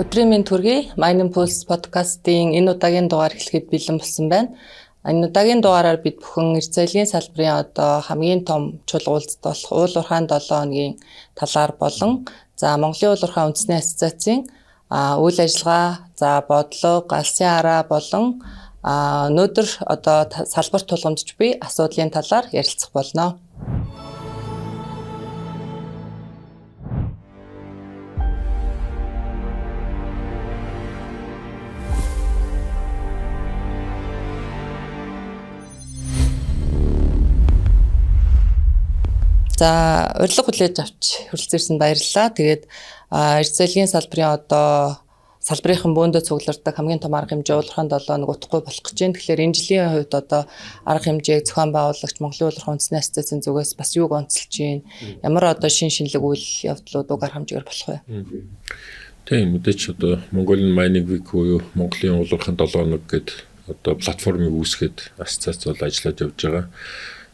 Өдрийн мэнд хүргэе. Mining Pulse podcast-ийн энэ удаагийн дугаар эхлэхэд бэлэн болсон байна. Энэ удаагийн дугаараар бид бүхэн эрд соёлын салбарын одоо хамгийн том чулгуулцд болох уул уурхайн 7 хоногийн талаар болон за Монголын уул уурхайн үндэсний ассоциацийн үйл ажиллагаа, за бодлого, галсын араа болон өнөөдөр одоо салбарт тулгамдж буй асуудлын талаар ярилцах болно. За урилга хүлээж авч хүрэлцээрсэн баярлалаа. Тэгээд эрд соёлын салбарын одоо салбарынхан бөөндөө цуглардаг хамгийн том арга хэмжээ уулуурхайн 7 хоног утгагүй болох гэж байна. Тэгэхээр энэ жилийн хувьд одоо арга хэмжээг зохион байгуулагч Монголын уулуурхайн үндэсний ассоциацийн зүгээс бас юуг онцолж байна? Ямар одоо шин шинэлэг үйл явдлууд уг арга хэмжээгээр болох вэ? Тийм, мэдээч одоо Mongolian Mining Week буюу Монголын уулуурхайн 7 хоног гэдэг одоо платформыг үүсгээд ассоциац бол ажиллаж явж байгаа.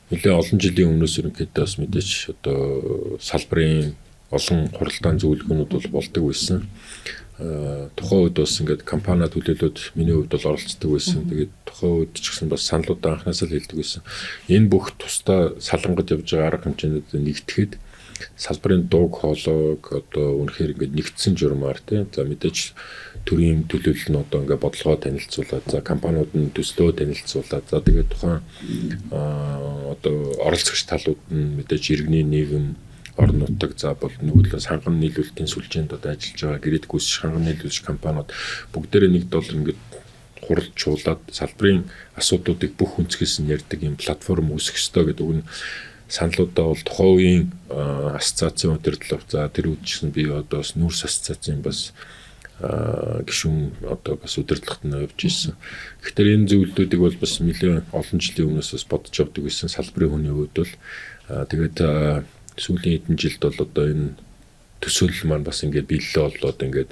Нэлээ олон жилийн өмнөөс ерөнхийдөө бас мэдээч одоо салбарын олон хуралдаан зөвлөгөөнүүд бол болдог байсан. Тухайн үед бас ингээд компани төлөөлөөд миний хувьд бол оролцдог байсан. Тэгээд тухайн үед ч гэсэн бас саналуудаа анхнаасаа л хэлдэг байсан. Энэ бүх тусдаа салангад явж байгаа арга хэмжээнүүд нэгтгэхэд салбарын дууг хоолойг одоо үнэхээр ингээд нэгдсэн журмаар тий. За мэдээж төрийн төлөөлөл нь одоо ингээд бодлогоо танилцуулаад, за компаниуд нь төслөө танилцуулаад, за тэгээд тухайн одоо оролцогч талууд нь мэдээж иргэний нийгэм, орон нутаг, за бол нөгөө талаас ханган нийлүүлэлтийн сүлжээнд одоо ажиллаж байгаа гэрээд гүйцэтгэх ханган нийлүүлэгч компаниуд бүгдээрээ нэг доллар ингээд хуралд чуулаад салбарын асуудлуудыг бүх өнцгөөс нь ярьдаг юм платформ үүсгэх ёстой гэдэг үг нь саналуудаа бол тухайн үеийн ассоциацийн удирдлага, за тэр үед ч гэсэн би одоо бас нүүрс ассоциацийн бас гишүүн одоо бас удирдлагт нь явж ирсэн. Тэгэхээр энэ зөвлөлтүүдийг бол бас нэлээд олон жилийн өмнөөс бас бодож явдаг байсан салбарын хүний хувьд бол тэгээд сүүлийн хэдэн жилд бол одоо энэ төсөөлөл маань бас ингээд биелэлээ боллоод ингээд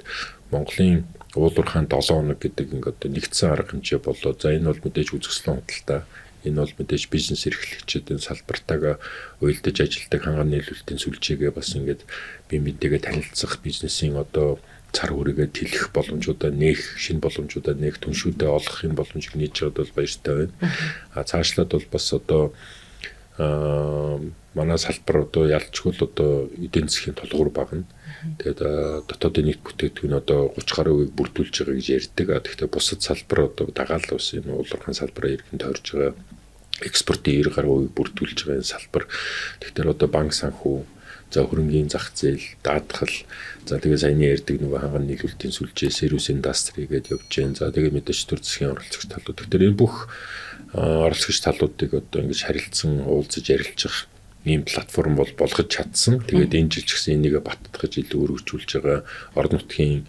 Монголын уул уурхайн 7 хоног гэдэг ингээд одоо нэгдсэн арга хэмжээ болоо. За энэ бол мэдээж үзэсгэлэн худалдаа, энэ бол мэдээж бизнес эрхлэгчид энэ салбартаагаа уялдаж ажилладаг ханган нийлүүлэлтийн сүлжээгээ бас ингээд бие биентэйгээ танилцах, бизнесийн одоо цар хүрээгээ тэлэх боломжуудаа нээх, шинэ боломжуудаа нээх, түншүүдээ олох юм боломжийг нээж байгаад бол баяртай байна. А цаашлаад бол бас одоо манай салбар одоо ялчгүй л одоо эдийн засгийн тулгуур багна. Тэгээд дотоодын нийт бүтээгдэхүүн одоо 30 гаруй хувийг бүрдүүлж байгаа гэж ярьдаг. Тэгэхдээ бусад салбар одоо дагаал бас энэ уулуурхайн салбараа иргэн тойрж байгаа, экспортын 90 гаруй хувийг бүрдүүлж байгаа энэ салбар. Тэгэхээр одоо банк санхүү, за хөрөнгийн зах зээл, даатгал, за тэгээ саяны ярьдаг нөгөө ханган нийлүүлэлтийн сүлжээ, сервис индастри гэдээ явж जैन. За тэгээ мэдээж төр засгийн оролцогч талууд. Тэгэхээр энэ бүх оролцогч талуудыг одоо ингэж харилцан уулзаж ярилцах ийм платформ бол болгож чадсан. Тэгээд энэ жил ч гэсэн энийг баттгаж илүү өргөжүүлж байгаа, орон нутгийн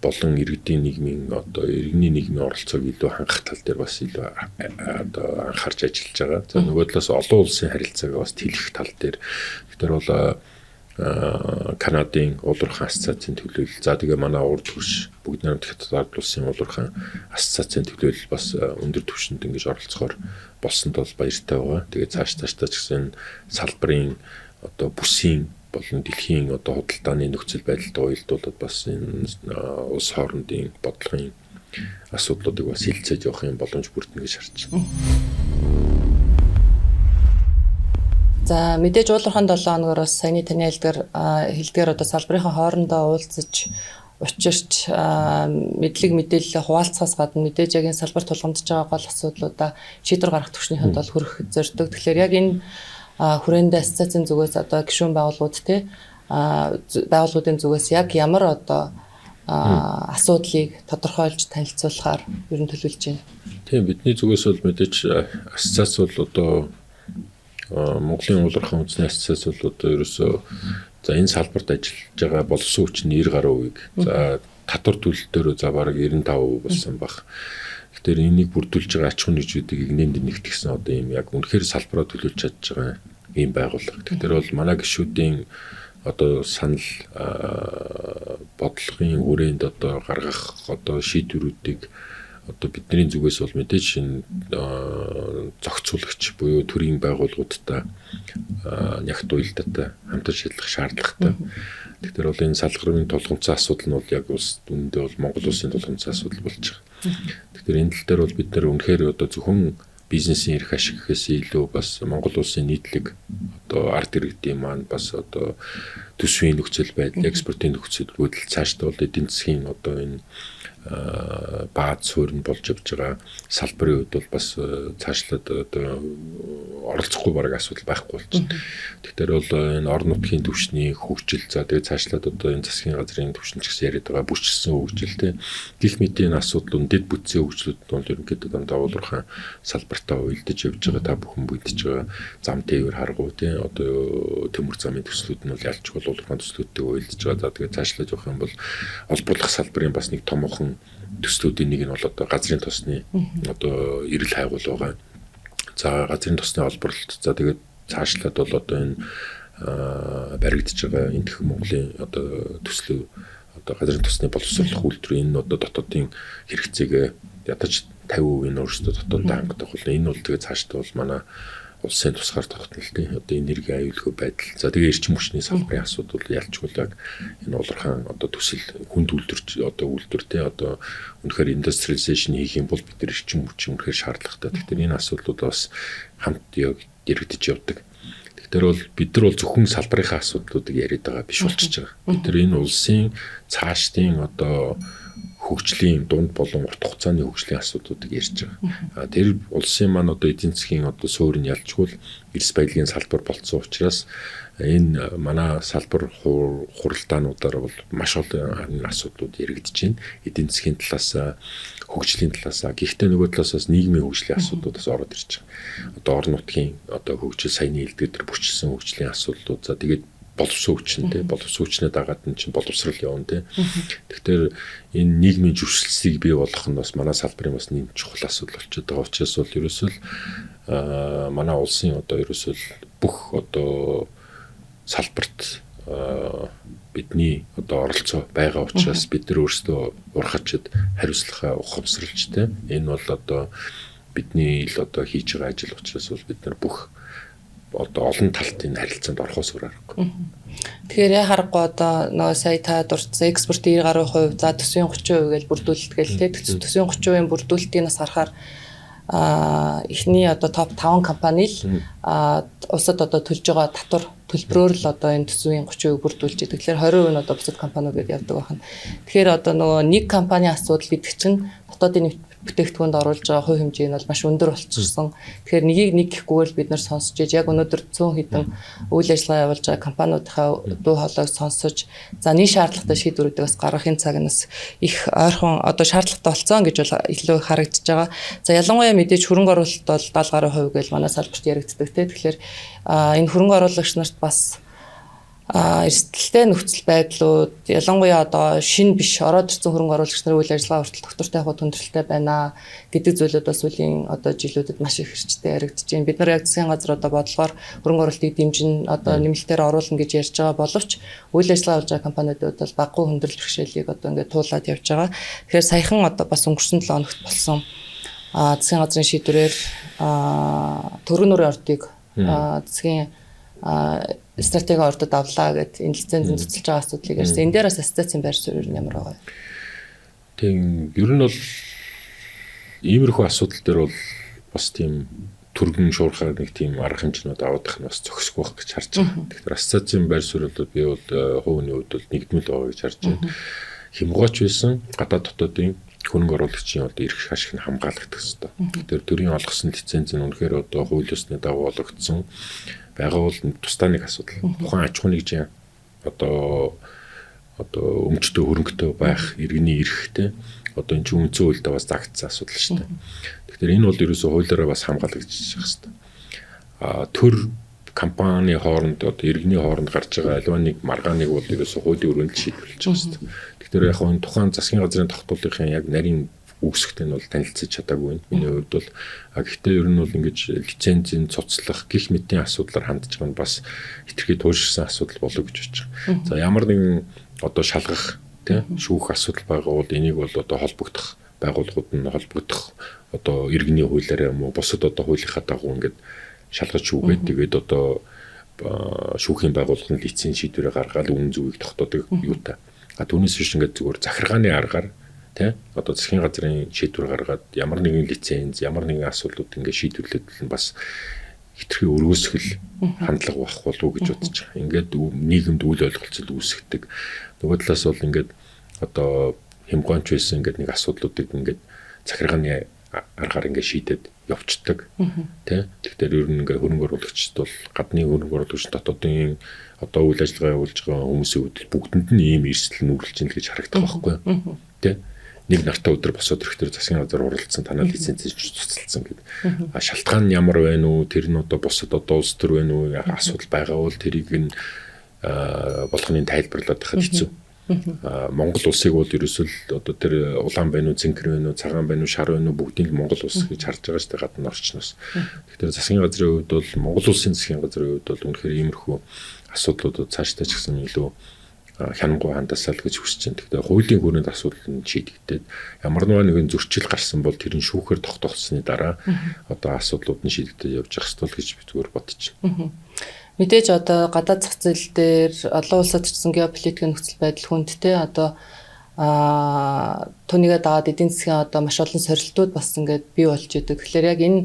болон иргэдийн нийгмийн одоо иргэний нийгмийн оролцоог илүү хангах тал дээр бас илүү одоо анхаарч ажиллаж байгаа. За нөгөө талаас олон улсын харилцааг бас тэлэх тал дээр. Тэгэхээр бол Канадын уулуурхайн ассоциацийн төлөөлөл, за тэгээ манай урд хөрш бүгд найрамдах Хятад ард улсын уулуурхайн ассоциацийн төлөөлөл бас өндөр түвшинд ингэж оролцохоор болсонд бол баяртай байгаа. Тэгээ цааш цаашдаа ч гэсэн салбарын одоо бүсийн болон дэлхийн одоо худалдааны нөхцөл байдалтай уялдуулаад бас энэ улс хоорондын бодлогын асуудлуудыг бас хилцээж явах юм боломж бүрдэнэ гэж харж байна. За мэдээж уулуурхайн 7 хоногор бас саяны таны хэлдгээр одоо салбарынхаа хоорондоо уулзаж учирч мэдлэг мэдээлэлээ хуваалцахаас гадна мэдээж яг энэ салбар тулгамдж байгаа гол асуудлуудаа шийдвэр гаргах түвшнийхэнд бол хүрэх зорддог. Тэгэхээр яг энэ хүрээндээ ассоциацийн зүгээс одоо гишүүн байгууллагууд те байгууллагуудын зүгээс яг ямар одоо асуудлыг тодорхойлж танилцуулахаар ер нь төлөвлөж байна. Тийм, бидний зүгээс бол мэдээж ассоциац бол одоо Монголын уулуурхайн үндэсний ассоциац бол одоо ерөөсөө за энэ салбарт ажиллаж байгаа боловсон хүчин 90 гаруй хувийг, за татвар төлөлтөөрөө за бараг 95% болсон баг. Тэгэхээр энийг бүрдүүлж байгаа ач ахуйн нэгжүүдийг игнэнд нэгтгсэн одоо ийм яг үнэхээр салбараа төлөөлж чадж байгаа ийм байгууллага. Тэгэхээр бол манай гишүүдийн одоо санал бодлогын хүрээнд одоо гаргах одоо шийдвэрүүдийг одоо бидний зүгээс бол мэдээж энэ зохицуулагч буюу төрийн байгууллагуудтай нягт уялдаатай хамтарч ажиллах шаардлагатай. Тэгэхээр бол энэ салбарын тулгамдсан асуудал нь бол яг улс үнэндээ бол Монгол улсын тулгамдсан асуудал болж байгаа. Тэгэхээр энэ тал дээр бол бид нар үнэхээр одоо зөвхөн бизнесийн эрх ашиг гэхээс илүү бас Монгол улсын нийтлэг одоо ард иргэдийн маань бас одоо төсвийн нөхцөл байдал, экспортын нөхцөл байдал, цаашдаа бол эдийн засгийн одоо энэ бааз суурь нь болж явж байгаа салбарын хувьд бол бас цаашлаад одоо оролцохгүй бараг асуудал байхгүй болчихно. Тэгэхээр бол энэ орон нутгийн түвшний хөгжил, за тэгээ цаашлаад одоо энэ засгийн газрын түвшин ч гэсэн яриад байгаа бүрчилсэн хөгжил те гих мэтийн асуудал, дэд бүтцийн хөгжлүүд нь бол ерөнхийдөө дандаа уулуурхайн салбартаа уялдаж явж байгаа. Та бүхэн мэдж байгаа зам тээвэр харгуу те одоо төмөр замын төслүүд нь бол ялчгүй уулуурхайн төслүүдтэй уялдаж байгаа. За тэгээ цаашлаад явах юм бол олборлох салбарын бас нэг томоохон төслүүдийн нэг нь бол одоо газрын тосны одоо эрэл хайгуул байгаа. За газрын тосны олборлолт, за тэгээд цаашлаад бол одоо энэ баригдаж байгаа Энэтхэг Монголын одоо төслөө одоо газрын тосны боловсруулах үйлдвэр, энэ одоо дотоодын хэрэгцээгээ ядаж 50% нь өөрсдөө дотоодоо хангадаг бол энэ бол тэгээд цаашдаа бол манай улсын тусгаар тогтнол тийм одоо энерги аюулгүй байдал, за тэгээ эрчим хүчний салбарын асуудал ялчгүй яг энэ уулуурхайн одоо төсөл хүнд үйлдвэрч одоо үйлдвэр те одоо үнэхээр industrialization хийх юм бол бид нар эрчим хүч үнэхээр шаардлагатай. Тэгэхээр энэ асуудлууд бас хамт яригдж явдаг. Тэгэхээр бол бид нар бол зөвхөн салбарынхаа асуудлуудыг яриад байгаа биш болчихж байгаа. Бид нар энэ улсын цаашдын одоо хөгжлийн дунд болон урт хугацааны хөгжлийн асуудлуудыг ярьж байгаа. Тэр улсын маань одоо эдийн засгийн одоо суурь нь ялчгүй эрс баялагын салбар болцсон учраас энэ манай салбар хуралдаануудаар бол маш олон асуудлууд яригдж байна. Эдийн засгийн талаас, хөгжлийн талаас, гэхдээ нөгөө талаас бас нийгмийн хөгжлийн асуудлууд бас ороод ирж байгаа. Одоо орон нутгийн одоо хөгжил, саяны хэлдэг тэр бүрчилсэн хөгжлийн асуудлууд, за тэгээд боловсон хүчин те боловсон хүчнээ дагаад нь чинь боловсрал явна те. Тэгэхээр энэ нийгмийн зөрчилсийг бий болгох нь бас манай салбарын бас нэг чухал асуудал болчиход байгаа учраас бол ерөөсөө л манай улсын одоо ерөөсөө л бүх одоо салбарт бидний одоо оролцоо байгаа учраас бид нар өөрсдөө урхачид хариуцлага ухамсарлж те энэ бол одоо бидний ил одоо хийж байгаа ажил учраас бол бид нар бүх одоо олон талт энэ харилцаанд орохоос өөр аргагүй. Тэгэхээр яа харахгүй одоо нөгөө сая та дурдсан экспорт 90 гаруй хувь, за төсвийн 30% гэж бүрдүүлэлт гээл те төсвийн 30%-ийн бүрдүүлэлтийг нас харахаар эхний одоо топ 5 компани л улсад одоо төлж байгаа татвар төлбөрөөр л одоо энэ төсвийн 30% бүрдүүлж идэг. Тэгэхээр 20% нь одоо бусад компаниуд гэдээ явдаг байна. Тэгэхээр одоо нөгөө нэг компани асуудал гэдэг чинь дотоодын бүтээгдэхүүнд оруулж байгаа хувь хэмжээ нь бол маш өндөр болчихсон. Тэгэхээр нэгийг нэг гэхгүйгээр л бид нар сонсч иж яг өнөөдөр 100 хэдэн үйл ажиллагаа явуулж байгаа компаниудынхаа дуу хоолойг сонсож, за нэг шаардлагатай шийдвэрүүдийг бас гаргахын цаг нь бас их ойрхон одоо шаардлагатай болсон гэж бол илүү харагдаж байгаа. За ялангуяа мэдээж хөрөнгө оруулалт бол 70 гаруй хувь гэж манай салбарт яригддаг те. Тэгэхээр энэ хөрөнгө оруулагч нарт бас эрсдэлтэй нөхцөл байдлууд, ялангуяа одоо шинэ биш ороод ирсэн хөрөнгө оруулагч нарын үйл ажиллагаа хүртэл доктортой явах хүндрэлтэй байна гэдэг зүйлүүд бас сүүлийн одоо жилүүдэд маш их хэрчтэй яригдж байна. Бид нар яг засгийн газар одоо бодлогоор хөрөнгө оруулалтыг дэмжин одоо нэмэлтээр оруулна гэж ярьж байгаа боловч үйл ажиллагаа явуулж байгаа компаниудад бол баггүй хүндрэл бэрхшээлийг одоо ингээд туулаад явж байгаа. Тэгэхээр саяхан одоо бас өнгөрсөн 7 хоногт болсон засгийн газрын шийдвэрээр төрөн нүрийн ордыг засгийн стратеги ордод авлаа гэд энэ лицензэн цуцалж байгаа асуудлыг ярьсан. Энэ дээр бас ассоциацийн байр суурь нь ямар байгаа вэ? Тийм, ер нь бол иймэрхүү асуудал дээр бол бас тийм түргэн шуурхаар нэг тийм арга хэмжээнүүд авах нь бас зохисгүй байх гэж харж байгаа. Тэгэхээр ассоциацийн байр суурь бол би бол хувийн хувьд бол нэгдмэл байгаа гэж харж байна. Хямгооч байсан гадаад дотоодын хөрөнгө оруулагчийн одоо эрх ашиг нь хамгаалагдах ёстой. Тэгэхээр төрийн олгосон лиценз нь үнэхээр одоо хууль ёсны дагуу олгогдсон байгаа бол тусдаа нэг асуудал. Тухайн аж ахуйн нэгжийн одоо өмчтөө хөрөнгөтэй байх иргэний эрхтэй одоо энэ чинь үндсэн хуульдаа бас заагдсан асуудал шүү дээ. Тэгэхээр энэ бол ерөөсөө хуулиараа бас хамгаалагдчих хэвээр. Төр компани хооронд одоо иргэний хооронд гарч байгаа альва нэг маргааныг бол ерөөсөө хуулийн өрөөнд шийдвэрлэж байгаа шүү дээ. Тэгэхээр яг энэ тухайн засгийн газрын тогтоолын яг нарийн үүсгэгтэй нь бол танилцаж чадаагүй байна. Миний хувьд бол гэхдээ ер нь бол ингэж лицензийн цуцлах гих мэтийн асуудлаар хандж байгаа нь бас хэтэрхий туйлширсан асуудал болов гэж бодож байгаа. За ямар нэгэн одоо шалгах тий шүүх асуудал байгаа бол энийг бол одоо холбогдох байгууллагууд нь холбогдох одоо иргэний хуулиар юм уу бусад одоо хуулийнхаа дагуу ингээд шалгаж шүүгээд тэгээд одоо шүүхийн байгууллага нь лиценз шийдвэрээ гаргаад үнэн зөвийг тогтоодог юутай. А түүнээс биш ингээд зүгээр захиргааны аргаар тий одоо засгийн газрын шийдвэр гаргаад ямар нэгэн лиценз, ямар нэгэн асуудлууд ингээд шийдвэрлээд нь бас хэтэрхий өргөөсгөл хандлага байх болов уу гэж бодож байгаа. Ингээд нийгэмд үл ойлголцол үүсгдэг. Нөгөө талаас бол ингээд одоо хямгоонч байсан ингээд нэг асуудлуудыг ингээд захиргааны аргаар ингээд шийдээд явцдаг. Тэ? Тэгэхээр ер нь ингээд хөрөнгө оруулагчид бол гадны хөрөнгө оруулагч, дотоодын одоо үйл ажиллагаа явуулж байгаа хүмүүсийн хувьд бүгдэнд нь ийм эрсдэл нүүрлж ин л гэж харагдах байхгүй юу? Тэ? Нэг нартай өдөр босоод ирэхдээ засгийн газар уралдсан, танаа лиценз цуцалсан гэдэг. А шалтгаан нь ямар байна уу? Тэр нь одоо бусад одоо улс төр байна уу? Асуудал байгаа бол тэрийг нь болгоныг тайлбарлаад байхад хэцүү. Монгол улсыг бол ерөөсөө л одоо тэр улаан байна уу, цэнхэр байна уу, цагаан байна уу, шар байна уу бүгдийг Монгол улс гэж харж байгаа шүү дээ гадна орчноос. Тэгэхээр засгийн газрын хувьд бол Монгол улсын засгийн газрын хувьд бол үнэхээр иймэрхүү асуудлуудад цаашдаа ч гэсэн илүү хянангуй хандаасаа л гэж хүсэж байна. Тэгэхээр хуулийн хүрээнд асуудал нь шийдэгдээд ямар нэгэн зөрчил гарсан бол тэр нь шүүхээр тогтоогдсны дараа одоо асуудлууд нь шийдэгдээд явж явах ёстой л гэж би зүгээр бодож байна. Мэдээж одоо гадаад зах зээл дээр олон улсад ч гэсэн геополитикийн нөхцөл байдал хүндтэй одоо түүнийгээ дагаад эдийн засгийн одоо маш олон сорилтууд бас ингээд бий болж идэг. Тэгэхээр яг энэ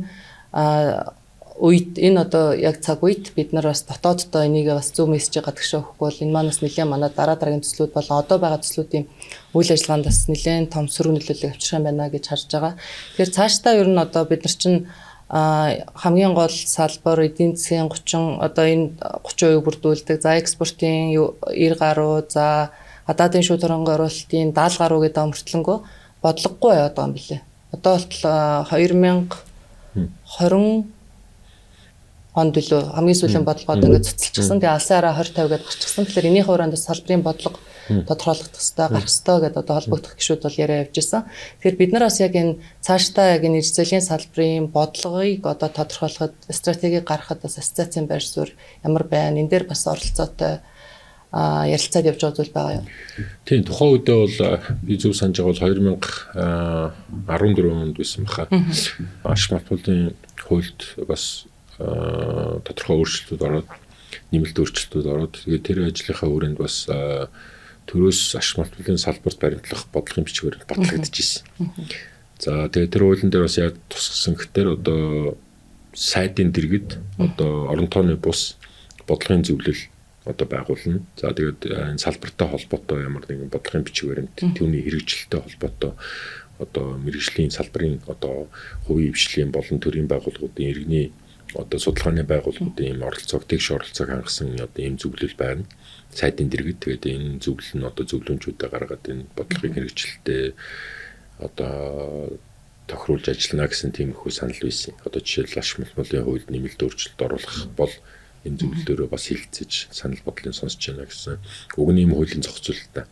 үед энэ одоо яг цаг үед бид нар бас дотооддоо энийг бас зөв мессеж гадагшаа өгөхгүй бол энэ маань бас нэлээд манай дараа дараагийн төслүүд болон одоо байгаа төслүүдийн үйл ажиллагаанд бас нэлээд том сөрөг нөлөөлөл авчрах юм байна гэж харж байгаа. Тэгэхээр цаашдаа ер нь одоо бид нар чинь хамгийн гол салбар эдийн засгийн 30 одоо энэ 30% бүрдүүлдэг. За экспортын 90 гаруй, за гадаадын шууд хөрөнгө оруулалтын 70 гаруй гэдэг мөртлөнгөө бодлогогүй яваад байгаа юм билээ. Одоо болтол 2020 онд билүү хамгийн сүүлийн бодлогод ингээд цуцалчихсан. Тэгээ алсын хараа 20 50 гэдээ гарчихсан. Тэгэхээр энэний хүрээнд салбарын бодлого тодорхойлогдох хэвээр гарах хэвээр гэдээ одоо холбогдох гишүүд бол яриа явж исэн. Тэгэхээр бид нар бас яг энэ цаашдаа яг энэ иж зээлийн салбарын бодлогыг одоо тодорхойлоход стратегийг гаргахад бас ассоциацийн байр суурь ямар байна? Энэ дээр бас оролцоотой ярилцаад явж байгаа зүйл байгаа юм. Тийм, тухайн үедээ бол би зөв санаж байгаа бол 2014 онд байсан баха. Ашиг малтбуулын хуульд бас тодорхой өөрчлөлтүүд ороод, нэмэлт өөрчлөлтүүд ороод, тэгээд тэр ажлынхаа хүрээнд бас төрөөс ашиг малтбуулын салбарт баримтлах бодлогын бичгээр батлагдчихсэн. За тэгээд тэр хуулийн дээр бас яг тусгасан гэхээр одоо сайдын дэргэд одоо орон тооны бус бодлогын зөвлөл одоо байгуулна. За тэгээд энэ салбартай холбоотой ямар нэгэн бодлогын бичиг баримт, түүний хэрэгжилтэй холбоотой одоо мэргэжлийн салбарын одоо хувийн хвшлийн болон төрийн байгууллагуудын иргэний одоо судалгааны байгууллагуудын ийм оролцоог, тэгш оролцоог хангасан одоо ийм зөвлөл байна. Сайдын дэргэд тэгээд энэ зөвлөл нь одоо зөвлөмжүүдээ гаргаад энэ бодлогын хэрэгжилтэй одоо тохируулж ажиллана гэсэн тиймэрхүү санал байсан. Одоо жишээл ашиг малтмалын хуульд нэмэлт өөрчлөлт оруулах бол энэ зөвлөлөөрөө бас хилцэж санал бодлын сонсож байна гэсэн. Уг нь ийм хуулийн зохицуулалттай.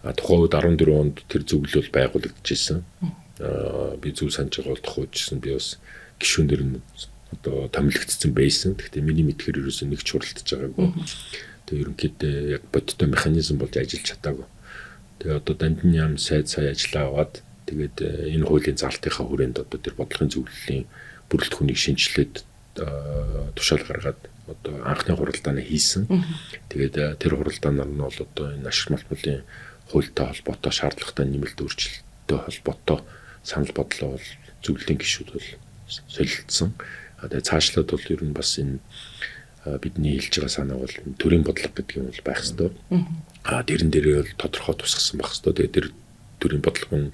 А тухайн үед 14 онд тэр зөвлөл байгуулагдчихсэн. Би зөв санаж байгаа бол тухайн үед ч гэсэн би бас гишүүн дэр нь одоо томилогдсон байсан. Гэхдээ миний мэдхээр ерөөсөө нэг ч хуралдаж байгаагүй. Тэгээ ерөнхийдөө яг бодиттой механизм болж ажиллаж чадаагүй. Тэгээ одоо Дандан яам сайд сая ажиллаа аваад тэгээд энэ хуулийн залтынхаа хүрээнд одоо тэр бодлогын зөвлөлийн бүрэлдэхүүнийг шинжилээд тушаал гаргаад одоо анхны хуралдаанаа хийсэн. Тэгээд тэр хуралдаанаар нь бол одоо энэ ашиг малтмалын хуультай холбоотой шаардлагатай нэмэлт өөрчлөлттэй холбоотой санал бодлоо бол зөвлөлийн гишүүд бол солилцсон. Тэгээ цаашлаад бол ер нь бас энэ бидний хэлж байгаа санаа бол төрийн бодлого гэдэг юм бол байх ёстой. Тэрэн дээрээ бол тодорхой тусгасан байх ёстой. Тэгээ тэр төрийн бодлого нь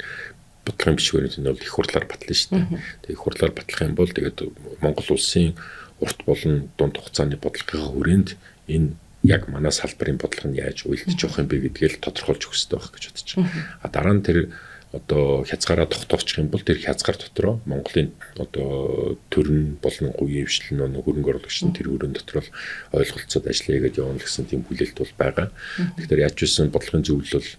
бодлогын бичвэрийн нь бол их хурлаар батлана шүү дээ. Тэгээ их хурлаар батлах юм бол тэгээд Монгол улсын урт болон дунд хугацааны бодлогын хүрээнд энэ яг манай салбарын бодлого нь яаж уялдаж явах юм бэ гэдгийг л тодорхойлж өгөх ёстой байх гэж бодож байна. А дараа нь тэр одоо хязгаараа тогтоочих юм бол тэр хязгаар дотроо Монголын одоо төрн болон хувийн хвшил нь хөрөнгө оруулагч нь тэр өрөөнд дотор л ойлголцоод ажиллая гэдээ явна гэсэн тийм хүлээлт бол байгаа. Тэгэхээр яаж ч байсан бодлогын зөвлөл бол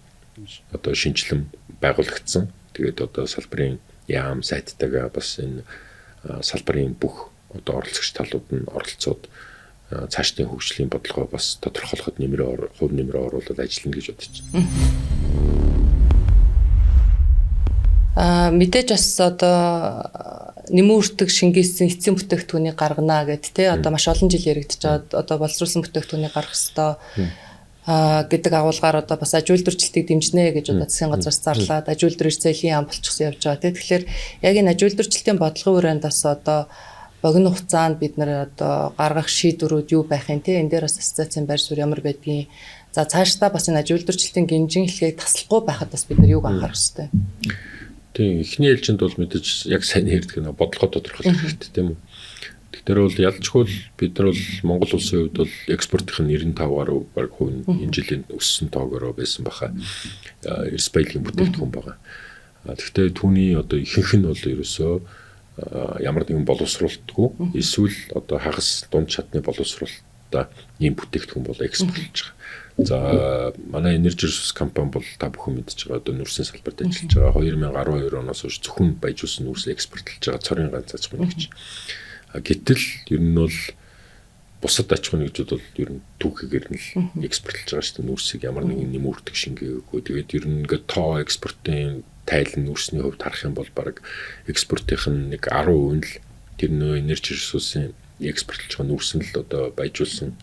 одоо шинжилэн байгуулагдсан. Тэгээд одоо салбарын яам сайттайгаа бас энэ салбарын бүх одоо оролцогч талууд нь оролцоод цаашдын хөгжлийн бодлогоо бас тодорхойлоход нэмрээ хувь нэмрээ оруулаад ажиллана гэж бодож байна. Мэдээж бас одоо нэмүүртэг шингээсэн эцсийн бүтээгдэхүүнийг гаргана гэд те одоо маш олон жил яригдчихэж байгаа. Одоо боловсруулсан бүтээгдэхүүнийг гаргах ёстой гэдэг агуулгаар одоо бас аж үйлдвэрчлэлтийг дэмжинэ гэж одоо засгийн газраас зарлаад аж үйлдвэр зээлийн яам болчихсон явж байгаа те. Тэгэхээр яг энэ аж үйлдвэрчлэлтийн бодлогын хүрээнд бас одоо богино хугацаанд бид нар одоо гаргах шийдвэрүүд юу байх юм те. Энэ дээр бас ассоциацийн байр суурь ямар байдгийг. За цаашдаа бас энэ аж үйлдвэрчлэлтийн гинжин хэлхийг таслахгүй байхад бас бид нар юуг анхаарах ёстой. Тийм, эхний ээлжинд бол мэдээж яг сайн ярьдаг нэг бодлогоо тодорхойлох хэрэгтэй тийм үү. Тэгэхээр бол ялчгүй бид нар бол Монгол улсын хувьд бол экспортын 95 гаруй баг хувь нь энэ жилийн өссөн тоогоороо байсан баха. Эрс баялагын бүтээгдэхүүн байгаа. Тэгэхдээ түүний одоо ихэнх нь бол ерөөсөө ямар нэгэн боловсруулалтгүй эсвэл одоо хагас дунд шатны боловсруулалтаа ийм бүтээгдэхүүн бол экспортлж байгаа. За манай Energy Resource компани бол та бүхэн мэдж байгаа одоо нүүрсийн салбарт ажиллаж байгаа. 2012 оноос хойш зөвхөн баяжуулсан нүүрс экспортлж байгаа цорын ганц аж ахуйн нэгж. Гэтэл ер нь бол бусад аж ахуйн нэгжүүд бол ер нь түүхэгээр нь л экспортлж байгаа шүү дээ. Нүүрсийг ямар нэгэн нэмүүртэг шингээгээгүй. Тэгээд ер нь ингээд тоо экспортын тайл нь нүүрсний хувьд харах юм бол баг экспортын нэг 10% нь л тэр нөө Energy Resource-ын экспортлж байгаа нүүрс нь л одоо баяжуулсан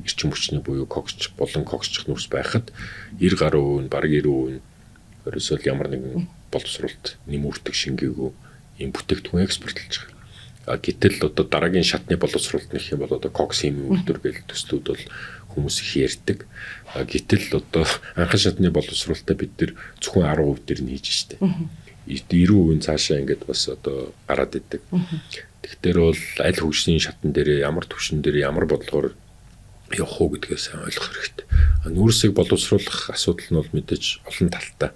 эрчим хүчний буюу коксч болон коксчих нүүрс байхад 90 гаруй хувь нь бараг 90% нь ерөөсөө л ямар нэгэн боловсруулалт нэмүүртэг шингээгүй ийм бүтээгдэхүүн экспортлж байгаа. Гэтэл одоо дараагийн шатны боловсруулалт нэх юм бол одоо кокс химийн үйлдвэр гэл төслүүд бол хүмүүс их ярьдаг. Гэтэл одоо анхан шатны боловсруулалтаа бид нар зөвхөн 10% дээр нь хийж штэ. 90% нь цаашаа ингээд бас одоо гараад идэг. Тэгэхээр бол аль хөгжлийн шатн дээр ямар түвшин дээр ямар бодлогоор явах уу гэдгээ сайн ойлгох хэрэгтэй. Нүүрсийг боловсруулах асуудал нь бол мэдээж олон талтай.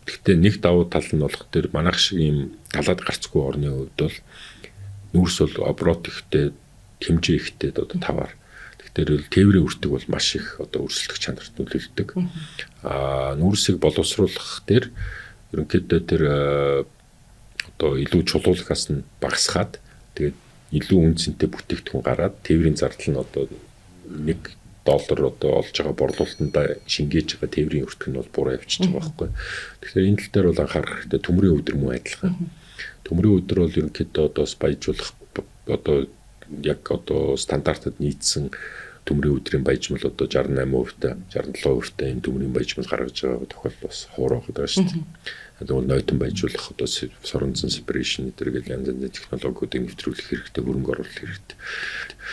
Гэхдээ нэг давуу тал нь болох тэр манайх шиг ийм далаад гарцгүй орны хувьд бол нүүрс бол оборот ихтэй, хэмжээ ихтэй одоо таваар. Тэгэхээр бол тээврийн үртэг бол маш их одоо өрсөлдөх чанарт нөлөөлдөг. Нүүрсийг боловсруулах дээр ерөнхийдөө тэр одоо илүү чулуулахаас нь багасгаад тэгээд илүү үн цэнтэй бүтээгдэхүүн гараад тээврийн зардал нь одоо 1 доллар одоо олж байгаа борлуулалтандаа шингээж байгаа тээврийн өртөг нь бол буруу явчихж байгаа байхгүй. Тэгэхээр энэ тал дээр бол анхаарах хэрэгтэй. Төмрийн өдөр мөн адилхан. Төмрийн өдөр бол ерөнхийдөө одоо бас баяжуулах одоо яг одоо стандартад нийцсэн төмрийн өдрийн баяжмал одоо 68%-тай, 67%-тай ийм төмрийн баяжмал гаргаж байгаа тохиолдол бас ховор байгаа шүү дээ. Тэгвэл нойтон баяжуулах одоо соронзон separation энэ гэл янз янзын технологиудыг нэвтрүүлэх хэрэгтэй, хөрөнгө оруулах хэрэгтэй.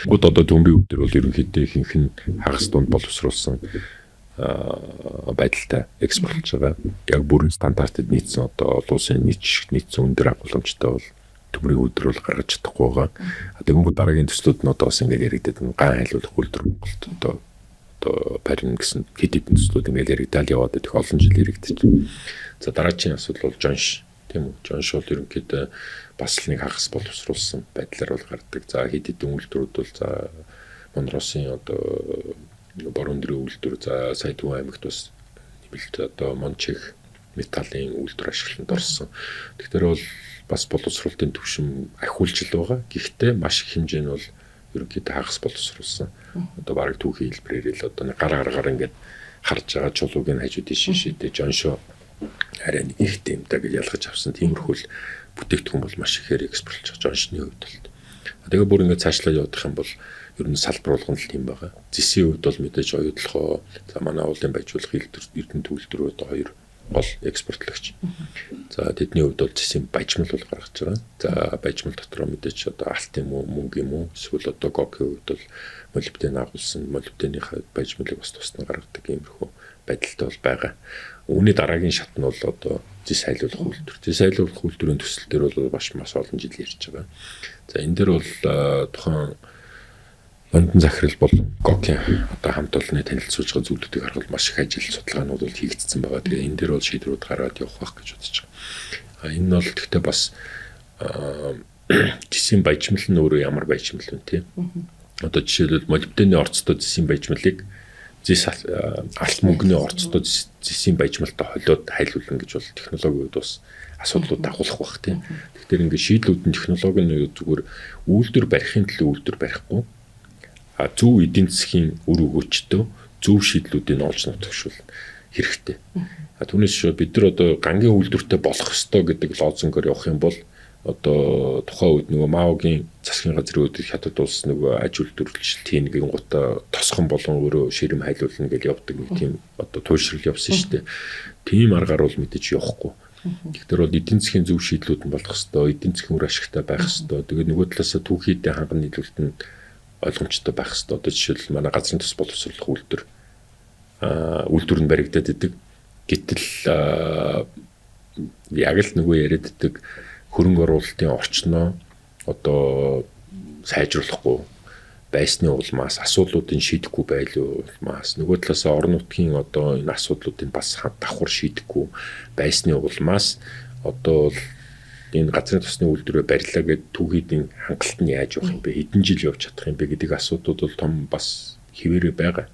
Гууд одоо төмрийн өдөр бол ерөнхийдөө ихэнх нь хагас дунд боловсруулсан байдалтай экспортлж байгаа. Яг бүрэн стандартад нийцсэн одоо олон улсын нийт нийцсэн өндөр агуулмжтай бол төмрийн өдөр бол гаргаж чадахгүй байгаа. Тэгэнгүүт дараагийн төслүүд нь одоо бас ингээд яригдаад ган хайлуулах үйлдвэр Монголд одоо парин гэсэн хэд хэдэн төслүүд ингээд яригдаал яваад идэх олон жил яригдчих. За дараагийн асуудал бол Жонш тийм үү. Жонш бол ерөнхийдөө бас л нэг хагас боловсруулсан байдлаар бол гардаг. За хэд хэдэн үйлдвэрүүд бол за Монросын одоо Борон өдрийн үйлдвэр, за сая Төв аймагт бас нэмэлт одоо Мончих металлын үйлдвэр ашиглалтанд орсон. Тэгэхээр бол бас боловсруулалтын түвшин ахиулж л байгаа. Гэхдээ маш их хэмжээ нь бол ерөнхийдөө хагас боловсруулсан. Одоо бараг түүхийн хэлбэрээр л одоо нэг гар гаргаар ингээд харж байгаа чулууг нь хажуу тийш шидэ Жоншо арай нэг ихтэй юм да гэж ялгаж авсан. Тиймэрхүү л бүтээгдэхүүн бол маш ихээр экспортлж байгаа Жоншны хувьд бол. Тэгээ бүр ингээд цаашлаа явах юм бол ер нь салбар болгоно л тийм байгаа. Зэсийн хувьд бол мэдээж оюутлохоо за манай уулын баяжуулах эрдэнэ төгөлдрөө одоо хоёр гол экспортлогч. За тэдний хувьд бол зэсийн баяжмал бол гаргаж байгаа. За баяжмал дотроо мэдээж одоо алт юм уу, мөнгө юм уу, эсвэл одоо гокийн хувьд бол молибден агуулсан молибденыхаа баяжмалыг бас тусна гаргадаг иймэрхүү байдалтай бол байгаа. Үүний дараагийн шат нь бол одоо зэс хайлуулах үйлдвэр. Зэс хайлуулах үйлдвэрийн төсөл дээр бол маш олон жил ярьж байгаа. За энэ дээр бол тухайн Лондон захирал болон ГОК-ийн одоо хамт олонны танилцуулж байгаа зүйлүүдийг харахад маш их ажил судалгаанууд бол хийгдсэн байгаа. Тэгээ энэ дээр бол шийдвэрүүд гаргаад явах байх гэж бодож байгаа. Энэ нь бол гэхдээ бас зэсийн баяжмал нь өөрөө ямар баяжмал вэ те? Одоо жишээлбэл молибдены орцтой зэсийн баяжмалыг зэс алт мөнгөний орцтой зэсийн баяжмалтай холиод хайлуулна гэж бол технологийн хувьд бас асуудлууд дагуулах байх тийм. Тэгэхээр ингээд шийдлүүд нь технологи нь зүгээр үйлдвэр барихын төлөө үйлдвэр барихгүй зөв эдийн засгийн үр өгөөчтөө зөв шийдлүүдийг олж нутагшуулна. хэрэгтэй. Түүнээс шүү бид нар одоо гангийн үйлдвэртэй болох ёстой гэдэг лозунгоор явах юм бол одоо тухайн үед нөгөө Маогийн засгийн газрын үед Хятад улс нөгөө аж үйлдвэрлэлт хийн гин гутаа тосхон болон өөрөө ширэм хайлуулна гэж явдаг нэг тийм одоо туйлшрал явсан шүү дээ. Тийм аргаар бол мэдээж явахгүй. Тэгэхээр бол эдийн засгийн зөв шийдлүүд нь болох ёстой, эдийн засгийн үр ашигтай байх ёстой. Тэгээд нөгөө талаасаа түүхийдээ ханган нийлүүлэлт нь ойлгомжтой байх ёстой. Одоо жишээл манай газрын тус боловсруулах үйлдвэр үйлдвэр нь баригдаад идэг. Гэтэл яг л нөгөө яриад идэг хөрөнгө оруулалтын орчноо одоо сайжруулахгүй байсны улмаас, асуудлуудыг шийдэхгүй байлуу улмаас, нөгөө талаас орон нутгийн одоо энэ асуудлуудыг бас давхар шийдэхгүй байсны улмаас одоо бол энэ газрын тосны үйлдвэрээ барилаа гэд түүхийдийн хангалт нь яаж явах юм бэ, хэдэн жил явж чадах юм бэ гэдэг асуудлууд бол том бас хэвээрээ байгаа.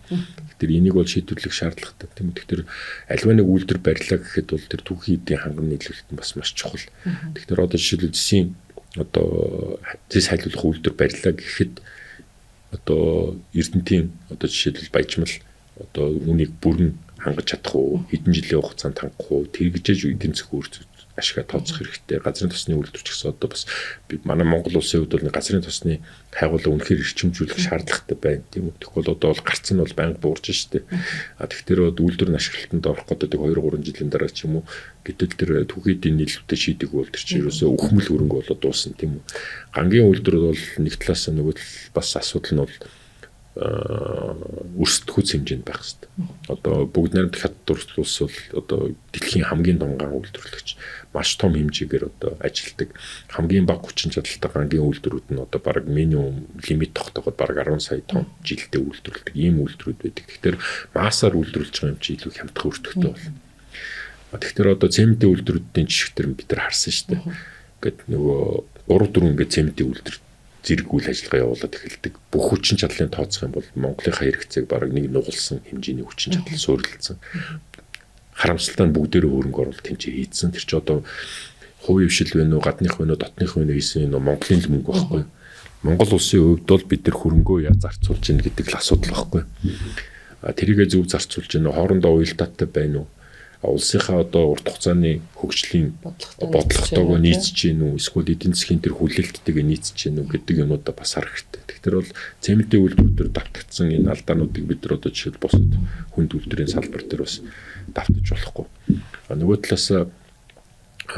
Тэгэхээр энийг бол шийдвэрлэх шаардлагатай, тийм үү. Тэгэхээр альва нэг үйлдвэр барилаа гэхэд бол тэр түүхийдийн ханган нийлүүлэлт нь бас маш чухал. Тэгэхээр одоо жишээлбэл зэсийн одоо зэс хайлуулах үйлдвэр барилаа гэхэд одоо Эрдэнтийн одоо жишээлбэл баяжмал одоо үүнийг бүрэн хангаж чадах уу, хэдэн жилийн хугацаанд хангах уу, тэгжээж эдийн засгийн үр ашигаа тооцох хэрэгтэй. Газрын тосны үйлдвэр ч гэсэн одоо бас манай Монгол улсын хувьд бол газрын тосны хайгуулаа үнэхээр эрчимжүүлэх шаардлагатай байна, тийм үү. Тэгэхгүй бол одоо бол гарц нь бол байнга буурж штэ. А тэгэхээр үйлдвэр нь ашиглалтанд орох гэдэг 2 3 жилийн дараа ч юм уу, гэтэл тэр түүхийдийн нийлүүлэлтэд шийдэг бол тэр чинь ерөөсөө өхмөл хөрөнгө болоод дуусна, тийм үү. Гангийн үйлдвэр бол нэг талаас нь, нөгөө тал бас асуудал нь бол өрсөлдөхүйц хэмжээнд байх хэрэгтэй. Одоо бүгд найрамдах Хятад улс бол одоо дэлхийн хамгийн том ган үйлдвэрлэгч, маш том хэмжээгээр одоо ажилтдаг. Хамгийн бага хүчин чадалтай гангийн үйлдвэрүүд нь одоо бараг минимум лимит тогтооход бараг 10 сая тонн жилдээ үйлдвэрлэдэг ийм үйлдвэрүүд байдаг. Тэгэхээр массаар үйлдвэрлэж байгаа юм чи илүү хямдхан өртөгтэй болно. Тэгэхээр одоо цементийн үйлдвэрүүдийн жишг төр бид нар харсан шүү дээ. Ингээд нөгөө 3 4 ингээд цементийн үйлдвэр зэрэг үйл ажиллагаа явуулаад эхэлдэг. Бүх хүчин чадлын тооцох юм бол Монголынхаа хэрэгцээг бараг нэг нугалсан хэмжээний хүчин чадал суурилсан. Харамсалтай нь бүгдээрээ хөрөнгө оруулалт хэмжээ хийдсэн. Тэр чи одоо хувийн хвшил вэ үү, гадных вэ үү, дотных вэ үү хийсэн энэ Монголын л мөнгө байхгүй. Монгол улсын хувьд бол бид нар хөрөнгөө яа зарцуулж гин гэдэг л асуудал байхгүй. А тэрийгэ зөв зарцуулж гин үү, хоорондоо уялдаатай байна уу? Улсынхаа одоо урт хугацааны хөгжлийн бодлоготойгоо нийцэж гин үү, эсвэл эдийн засгийн тэр хүлээлттэйгээ нийцэж гин үү гэдэг юмнуудаа бас харах хэрэгтэй. Тэгэхээр бол цементийн үйлдвэр дээр давтагдсан энэ алдаануудыг бид нар одоо жишээл бусад хүнд үйлдвэрийн салбар дээр бас давтаж болохгүй. А нөгөө талаас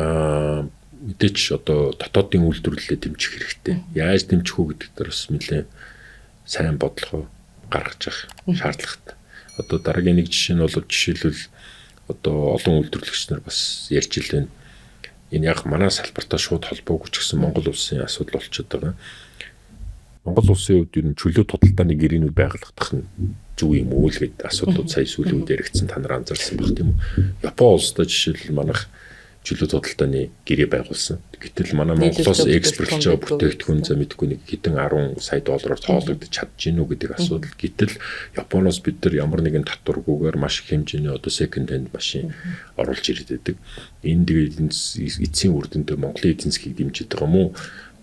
мэдээч одоо дотоодын үйлдвэрлэлээ дэмжих хэрэгтэй. Яаж дэмжих үү гэдэг дээр бас нэлээд сайн бодлогоо гаргаж явах шаардлагатай. Одоо дараагийн нэг жишээ нь бол жишээлбэл одоо олон үйлдвэрлэгч нар бас ярьж илэн, энэ яг манай салбартаа шууд холбоогүй ч гэсэн Монгол улсын асуудал болчиход байгаа. Монгол улсын хувьд ер нь чөлөө худалдааны гэрээнүүд байгалах нь зөв юм уу л гэдэг асуудлууд сая сүүлийн үед яригдсан, та нар анзаарсан байх, тийм үү. Япон улстай жишээл манайх чөлөө худалдааны гэрээ байгуулсан. Гэтэл манай Монголоос экспортлж байгаа бүтээгдэхүүн за мэдгүй нэг хэдэн 10 сая доллараар тоологдож чадж гинүү гэдэг асуудал. Гэтэл Японоос бид нар ямар нэгэн татваргүйгээр маш их хэмжээний одоо second hand машин оруулж ирээд байдаг. Энэ тэгээд эцсийн үр дүндээ Монголын эдийн засгийг дэмжиж байгаа юм уу?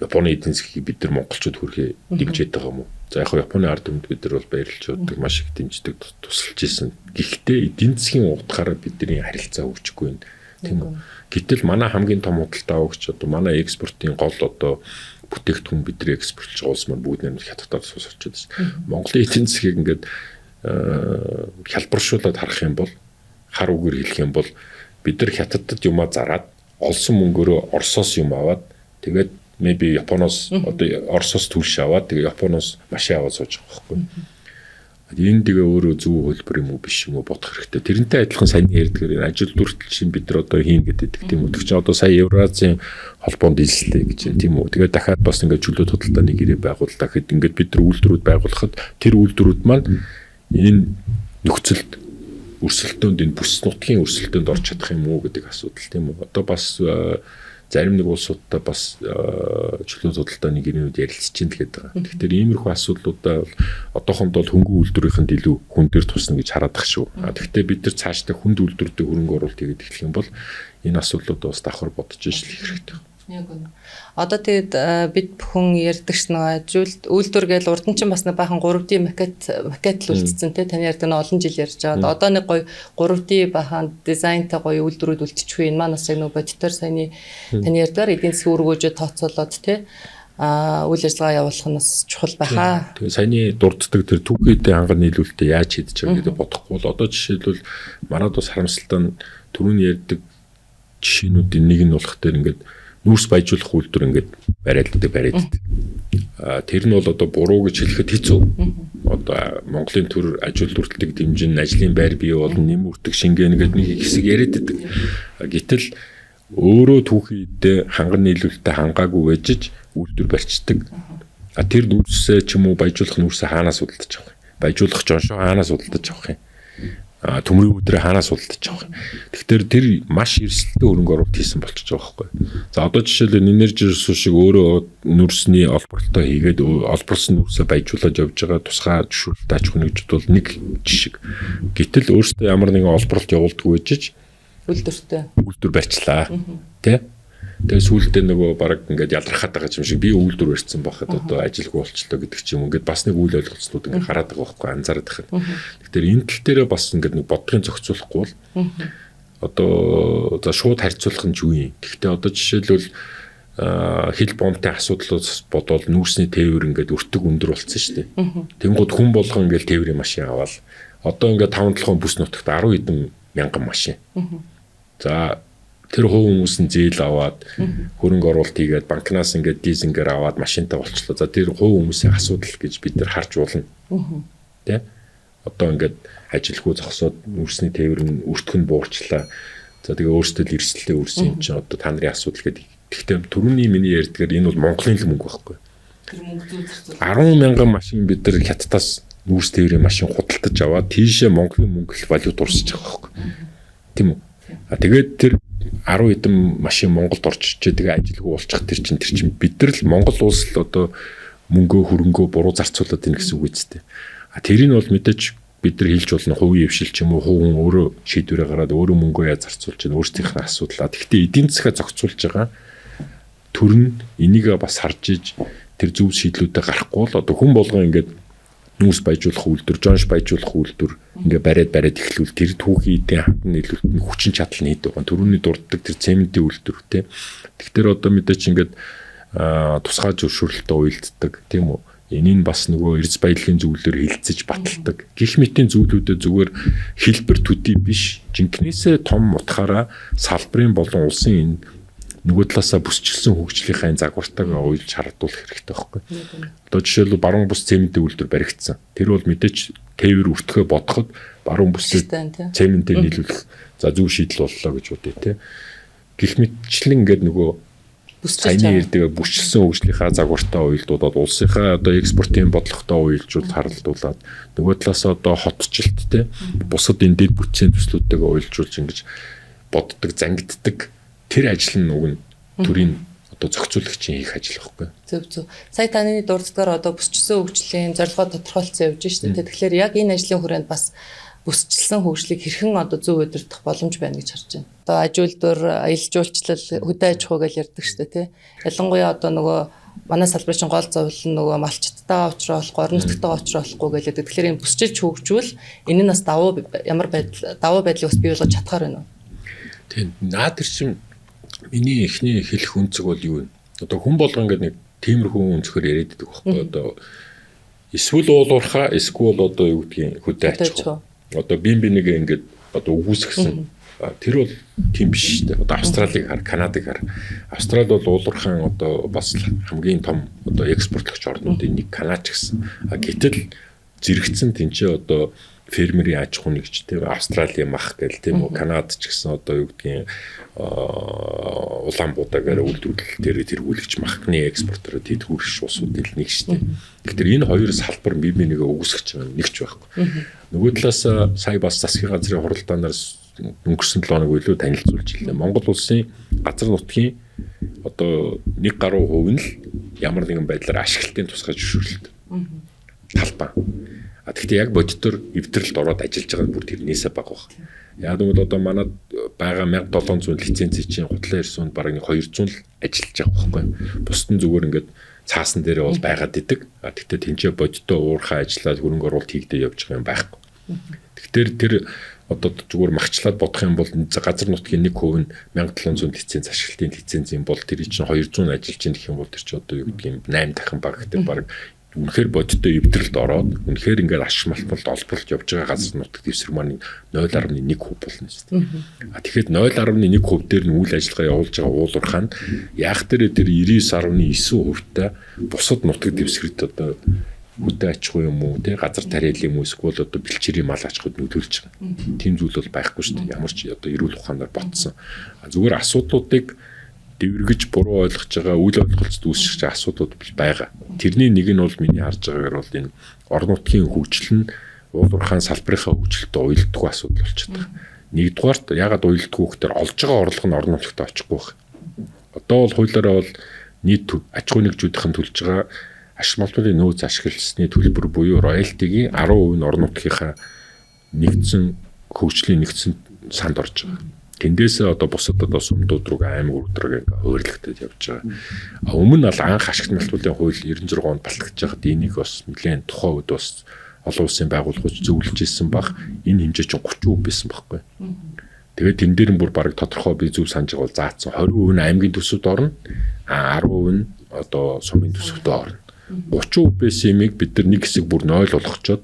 Японы эдийн засгийг бид нар монголчууд хүрэхээ дэмжиж байгаа юм уу? За яг Японы ард түмэнд бид нар бол баярлж явдаг, маш их дэмждэг, тусалж исэн. Гэхдээ эдийн засгийн утгаараа бидний харилцаа хөгжихгүй байна. Тийм үү? Гэтэл манай хамгийн том худалдаа авагч, одоо манай экспортын гол одоо бүтээгдэхүүн бидний экспортлж байгаа улс маань бүгд нэр Хятадаар сус очиод байна. Монголын эдийн засгийг ингээд хялбаршуулад харах юм бол, хар үгээр хэлэх юм бол бид нар Хятадд юмаа зараад олсон мөнгөөрөө Оросоос юм аваад, тэгээд maybe Японоос, одоо Оросоос түлш аваад, тэгээ Японоос машин аваад сууж байгаа байхгүй. Энэ тэгээ өөрөө зөв хөлбөр юм уу, биш юм уу бодох хэрэгтэй. Тэрнтэй адилхан саяны ярьдгаар энэ ажил дүртэл чинь бид нар одоо хийн гэдэг, тийм үү. Тэр чинь одоо сая Евразийн холбоонд элслээ гэж байна, тийм үү. Тэгээд дахиад бас ингээд чөлөө худалдааны гэрээ байгууллаа гэхэд ингээд бид нар үйлдвэрүүд байгуулахад тэр үйлдвэрүүд маань энэ нөхцөлд, өрсөлдөөнд, энэ бүс нутгийн өрсөлдөөнд орж чадах юм уу гэдэг асуудал, тийм үү. Одоо бас зарим нэг улсуудтай бас чөлөө худалдааны гэрээнүүд ярилцж чинь л гэдэг байгаа. Тэгэхээр иймэрхүү асуудлуудаа бол одоохондоо бол хөнгөн үйлдвэрийнхэнд илүү хүн дээр тусна гэж хараад ах шүү. Тэгэхдээ бид нар цаашдаа хүнд үйлдвэртэй хөрөнгө оруулалт хийгээд эхлэх юм бол энэ асуудлуудаа бас давхар бодож ижил хэрэгтэй. Яг үнэ. Одоо тэгэд бид бүхэн ярьдаг ш нэг ажил үйлдвэр гээл урд нь чинь бас нэг баахан 3D макет л үлдсэн те, таны ярьдаг нэг олон жил ярьж байгаа. Одоо нэг гоё 3D баахан дизайнтай гоё үйлдвэрүүд үлдчихвээ. Энэ маань бас яг нэг бодитоор саяны таны ярьдгаар эдийн засгийн өргөөжөө тооцоолоод те үйл ажиллагаа явуулах нь бас чухал байхаа. Тэгээ саяны дурддаг тэр түүхийдээ ханган нийлүүлэлтээ яаж хийдэж байгаа гэдэг бодохгүй бол одоо жишээлбэл манад бас харамсалтай нь түрүүний ярьдаг жишээнүүдийн нэг нь болох дээр ингээд нүүрс баяжуулах үйлдвэр ингээд бариад бариад. Тэр нь бол одоо буруу гэж хэлэхэд хэцүү. Одоо Монголын төр ажил үйлдвэрлэлийг дэмжин, ажлын байр бий болно, нэм үртэг шингэн гэдэг нэг хэсэг яриад байдаг. Гэтэл өөрөө түүхийдээ ханган нийлүүлэлтээ хангаагүй байжиж үйлдвэр барьцдаг. Тэр нүүрсээ ч юм уу баяжуулах нүүрсээ хаанаас худалдаж авах юм? Баяжуулах жоншоо хаанаас худалдаж авах юм? Төмрийн өдрөө хаанаас худалдаж авах юм? Тэгэхээр тэр маш эрсдэлтэй хөрөнгө оруулалт хийсэн болчихж байгаа байхгүй. За одоо жишээлбэл энержи ресурс шиг өөрөө нүүрсний олборлолтоо хийгээд олборлсон нүүрсээ баяжуулаад явж байгаа тусгай зөвшөөрлөлт аж ахуйн нэгжүүд бол нэг жишг. Гэтэл өөрсдөө ямар нэгэн олборлолт явуулдаггүй байж үйлдвэртэй үйлдвэр барьчлаа. Тэ? Тэгээ сүүлдээ нөгөө баг ингээд ялрахаад байгаа юм шиг би үйлдвэр барьсан байхад одоо ажилгүй болчлоо гэдэг ч юм, ингээд бас нэг үйл ойлголцлууд ингээд хараад байгаа байхгүй, анзаараад байна. Тэгэхээр энэ тал дээрээ бас ингээд нэг бодлогын зохицуулахгүй бол одоо за шууд харьцуулах нь юу юм. Гэхдээ одоо жишээлбэл хил бомбын асуудлууд бодвол нүүрсний тээвэр ингээд өртөг өндөр болсон шүү дээ. Тэнгууд хүн болгон ингээд тээврийн машин аваад одоо ингээд 5 7 бүс нутагт 10 хэдэн мянган машин. За тэр хувь хүмүүс нь зээл аваад хөрөнгө оруулалт хийгээд банкнаас ингээд лизингээр аваад машинтай болчлоо. За тэр хувь хүмүүсийн асуудал гэж бид нар харж уулна. Тэ? Одоо ингээд ажилгүй зогсоод нүүрсний тээвэр нь өртөх нь буурчлаа. За тэгээ өөрсдөө л эрсдэлтэй өрсөн юм чинь одоо та нарын асуудал гэдэг. Гэхдээ түрүүний миний ярьдгаар энэ бол Монголын л мөнгө байхгүй. Тэр мөнгө зүү зарцуул. 10 мянган машин бид нар хятадаас нүүрс тээврийн машин худалдаж аваад тийшээ Монголын мөнгө л валют урсаж байгаа байхгүй. Тийм үү? А тэгээд тэр 10 хэдэн машин Монголд орж ирчээ, тэгээ ажилгүй болчих тэр чинь бид нар л Монгол улс л одоо мөнгөө хөрөнгөө буруу зарцуулаад байна гэсэн үг үстэй. А тэрийг бол мэдээж бид нар хэлж болно, хувийн хвшил ч юм уу, хувь хүн өөрөө шийдвэрээ гаргаад өөрөө мөнгөө яаж зарцуулж байна өөрсдийнх нь асуудал. Гэхдээ эдийн засгаа зохицуулж байгаа төр нь энийг бас харж иж тэр зөв шийдлүүдээ гарахгүй бол одоо хүн болгон ингээд нүүрс баяжуулах үйлдвэр, жонш баяжуулах үйлдвэр ингээ бариад бариад эхлүүл тэр түүхийн эдийн хандан нийлүүлэлт нь хүчин чадал нь хэд байгаа. Төрөүний дурддаг тэр цементийн үйлдвэр те. Тэгэхээр одоо мэдээч ингээд тусгай зөвшөөрлөлтөд уялддаг, тийм үү? Энийг бас нөгөө эрдэс баялагын зөвлөлөөр хилцэж баталдаг. Гэх мэтийн зүйлүүдэд зүгээр хэлбэр төдий биш. Жинкнээсээ том утгаараа салбарын болон улсын энэ нөгөө талаасаа бүсчилсэн хөгжлийнхаа энэ загвартайгаа уялж хардуулах хэрэгтэй байхгүй. Одоо жишээлбэл баруун бүс цементийн үйлдвэр баригдсан. Тэр бол мэдээч тээвэр өртөхөө бодоход баруун бүсийг цементээр нийлүүлэх за зөв шийдэл боллоо гэж бодъё те. Гэх мэтчлэн ингээд нөгөө саяны ярьдаг бүсчилсэн хөгжлийнхаа загвартай уялдуулаад, улсынхаа одоо экспортын бодлоготой уялжуул харалдуулаад, нөгөө талаасаа одоо хотчлт те, бусад энэ дэд бүтцийн төслүүдтэйгээ уялжуулж ингэж боддог, зангиддаг тэр ажил нь уг нь төрийн одоо зохицуулагчийн хийх ажил байхгүй. Зөв зөв. Сая таны дурддгаар одоо бүсчсэн хөгжлийн зорилгоо тодорхойлцсон явж шээ. Тэгэхээр яг энэ ажлын хүрээнд бас бүсчилсэн хөгжлийг хэрхэн одоо зөв удирдах боломж байна гэж харж байна. Одоо аж үйлдвэр, аялал жуулчлал, хөдөө аж ахуй гэж ярьдаг шүү дээ, тий. Ялангуяа одоо нөгөө манай салбарын чинь гол зовлон нь нөгөө малчтайгаа уулзраа орон нутгтайгаа уулзраа болохгүй гэлээ. Тэгэхээр энэ бүсчилж хөгжвөл энэ нь бас давуу ямар байдал, давуу байдлыг бас бий болгож чадхаар байна уу? Тийм. Наад тэр чинь миний эхний хэлэх өнцөг бол юу вэ? Одоо хүн болгон ингээд нэг тиймэрхүү өнцгөр яриад байдаг байхгүй. Одоо эсвэл уулуурхаа, эсвэл одоо юу гэдгийг хөдөө аж ахуй. Одоо бие биенийгээ ингээд одоо үгүйсгэсэн. Тэр бол тийм биш шүү дээ. Одоо Австралийг хар, Канадыг хар. Австрали бол уулуурхаан одоо бас хамгийн том одоо экспортлогч орнуудын нэг, Канад ч гэсэн. Гэтэл зэрэгцэн тэнцээ одоо фермерийн аж ахуй нэгж тийм, Австралийн мах гэл, тийм үү, Канад ч гэсэн одоо юу гэдгийг улаан будаагаар үйлдвэрлэл дээр тэргүүлэгч махны экспортороо тэдгүүрш улсуудын нэг шүү дээ. Тэгэхээр энэ хоёр салбар бие бинийгээ үгүйсгэж байгаа нэг ч байхгүй. Нөгөө талаас сая бас засгийн газрын хуралдаанаар өнгөрсөн 7 хоног илүү танилцуулж илээ. Монгол улсын газар нутгийн одоо 1 гаруй хувь нь л ямар нэгэн байдлаар ашиглалтын тусгай зөвшөөрлөлт талбай. А тэгвэл яг бодитоор эвдрэлд ороод ажиллаж байгаа нь бүр тэрнээсээ бага баг. Яг гэвэл одоо манад байгаа 1700 лицензийн чинь худлаа ирсэн бараг 200 л ажиллаж байгаа байхгүй. Бусд нь зүгээр ингээд цаасан дээрээ бол байгаад идэг. А тэгтээ тэнцээ бодиттой уурхай ажиллаад хөрөнгө оруулалт хийгдээ явж байгаа юм байхгүй. Тэгэхээр тэр одоо зүгээр махчлаад бодох юм бол газар нутгийн 1% нь 1700 лиценз ашиглалтын лиценз юм бол тэр чинь 200 ажиллаж байна гэх юм бол тэр чинь одоо юу гэдгийг 8 дахин бага гэдэг баг үнэхээр бодиттой эвдрэлд ороод үнэхээр ингээд ашиг малтмалд олборлож явж байгаа газар нутаг дэвсгэр маань 0.1% болно шүү дээ. А тэгэхээр 0.1% дээр нь үйл ажиллагаа явуулж байгаа уулуурхаа нь яах дээр тэр 99.9% та бусад нутаг дэвсгэрт одоо хөдөө аж ахуй юм уу те газар тариал юм уу эсвэл одоо бэлчээрийн мал аж ахуйд нөлөөлж байгаа. Тийм зүйл бол байхгүй шүү дээ. Ямар ч одоо эрүүл ухаанаар ботсон. Зүгээр асуудлуудыг дэвэргэж буруу ойлгож байгаа үйл ойлголцод үүсэж байгаа асуудлууд байгаа. Тэрний нэг нь бол миний харж байгаагаар бол энэ орон нутгийн хөгжил нь уулуурхаан салбарынхаа хөгжилтэй уялдгүй асуудал болчиход байгаа. Нэгдүгээрт ягаад уялдгүй гэхээр олж байгаа орлого нь орон нутагт очихгүй байх. Одоо бол хуулиараа бол нийт аж ахуйн нэгжүүдийнхэн төлж байгаа ашиг малтмалын нөөц ашигласны төлбөр буюу роялтигийн 10% нь орон нутгийнхаа нэгдсэн хөгжлийн нэгдсэн санд орж байгаа. Тэндээсээ одоо бусад одоо сумдууд руу аймаг руу ингээ хуваарлагдаад явж байгаа. А өмнө нь бол анх ашигт малтмалын хууль 96 онд батлагдаж байхад энийг бас нэлээд тухайн үед бас олон улсын байгууллагууд зөвлөж ирсэн баг. Энэ хэмжээ чинь 30% байсан байхгүй. Тэгээд тэн дээр нь бүр бараг тодорхой би зөв санаж байгаа бол заасан 20% нь аймгийн төсөвд орно. А 10% нь одоо сумын төсөвт орно. 30% байсан юмыг бид нар нэг хэсэг бүр 0 болгочоод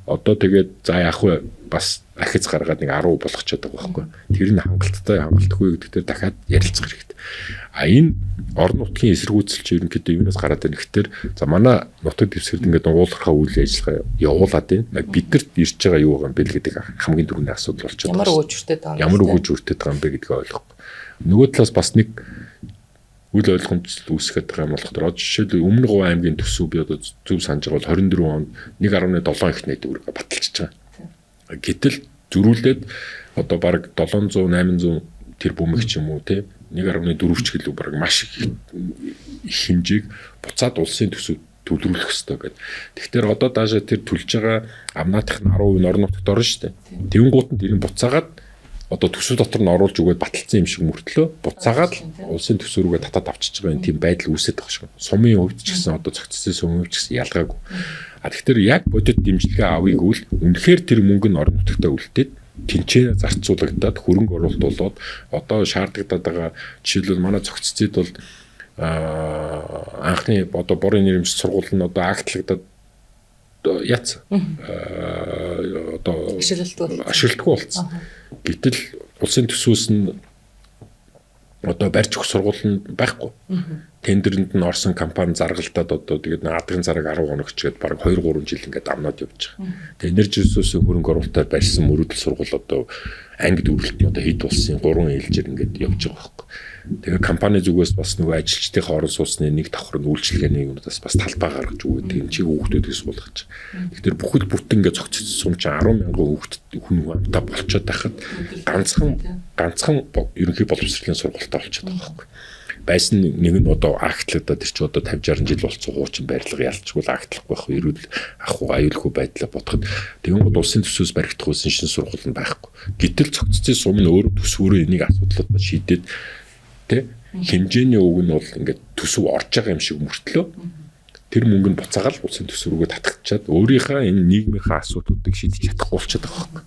одоо тэгээд за яах вэ бас ахиц гаргаад нэг 10 болгочоод байгаа байхгүй. Тэр нь хангалттай хангалтгүй гэдэг дээр дахиад ярилцах хэрэгтэй. А энэ орон нутгийн эсэргүүцэл чи ерөнхийдөө юунаас гараад байна гэхээр за манай нутаг дэвсгэрд ингээд уулархаа үйл ажиллагаа явуулаад байна. Бидэрт ирж байгаа юу байгаа юм бэ гэдэг хамгийн түрүүний асуудал болчиход байна. Ямар өгөөж өртөд байгаа юм бэ? Ямар өгөөж өртөд байгаа юм бэ гэдгийг ойлгохгүй. Нөгөө талаас бас нэг үл ойлгомжтой үүсгэх байгаа юм болохоор жишээлбэл Өмнө Говь аймгийн төсөв би одоо зөв санаж байгаа бол 24 онд 1.7 их найд төгрөг баталчихж байгаа. Гэтэл зөрүүлээд одоо бараг 700 800 тэрбум их ч юм уу те 1.4 ч гэлүү бараг маш их хэмжээг буцаад улсын төсөв төлрүүлэх ёстой гэдэг. Тэгэхээр одоо даашаа тэр төлж байгаа амнаатах нь 10% нь орон нутагт орно шүү дээ. Тэвэн гут нь тэрийг буцаагаад одоо төсөв дотор нь оруулж өгөөд баталсан юм шиг мөртлөө буцаагаад улсын төсөв рүүгээ татаад авчиж байгаа юм тийм байдал үүсээд байгаа шиг. Сумын хувьд ч гэсэн одоо цогцсон сумын хувьд ч гэсэн ялгаагүй. А тэгэхээр яг бодит дэмжлэгээ авъя гэвэл үнэхээр тэр мөнгө нь орон нутагтаа үлдээд тэнцээ зарцуулагдаад хөрөнгө оруулалт болоод одоо шаардлагадаад байгаа жишээлбэл манай цогццид бол анхны одоо борын нэрмж сургууль нь одоо актлагдаад яц одоо ашиглалтгүй болсон. Гэтэл улсын төсвөөс нь одоо барьж өгөх сургууль нь байхгүй. Тендерэнд нь орсон компани заргалдаад одоо тэгээд наадгын зараг 10 хоног ч гээд бараг 2 3 жил ингээд амнаад явж байгаа. Тэгээд энержи ресурсын хөрөнгө оруулалтаар барьсан мөрөдөл сургууль одоо анги дүүрэлт нь одоо хэд болсон 3 ээлжээр ингээд явж байгаа байхгүй. Тэгээ компани зүгээс бас нөгөө ажилчдынхаа орон сууцны нэг давхар нь үйлчилгээний юмудаас бас талбай гаргаж өгөөд тийм чиг хүүхдүүдийг суулгаж. Тэгэхээр бүхэл бүтэн ингээд цогцсон сум чинь 10 мянган хүүхд хүн амтаа болцоод байхад ганцхан ерөнхий боловсролын сургуультай болчиход байгаа байхгүй. Байсан нэг нь одоо актлагдаад тэр чи одоо 50 60 жил болсон хуучин барилга ялчгүй актлахгүй байх эрүүл ах уу аюулгүй байдлаа бодоход тэгэн гол улсын төсвөөс баригдах байсан шин сургууль нь байхгүй. Гэтэл цогцсон сум нь өөрөө төсвөрөө энийг асуудлуудаа шийдээд тэ хэмжээний уг нь бол ингээд төсөв орж байгаа юм шиг мөртлөө тэр мөнгө нь буцаагаал улсын төсөв рүүгээ татгчаад өөрийнхөө энэ нийгмийнхаа асуудлуудыг шийдэж чадахгүй болчиход байгаа байхгүй.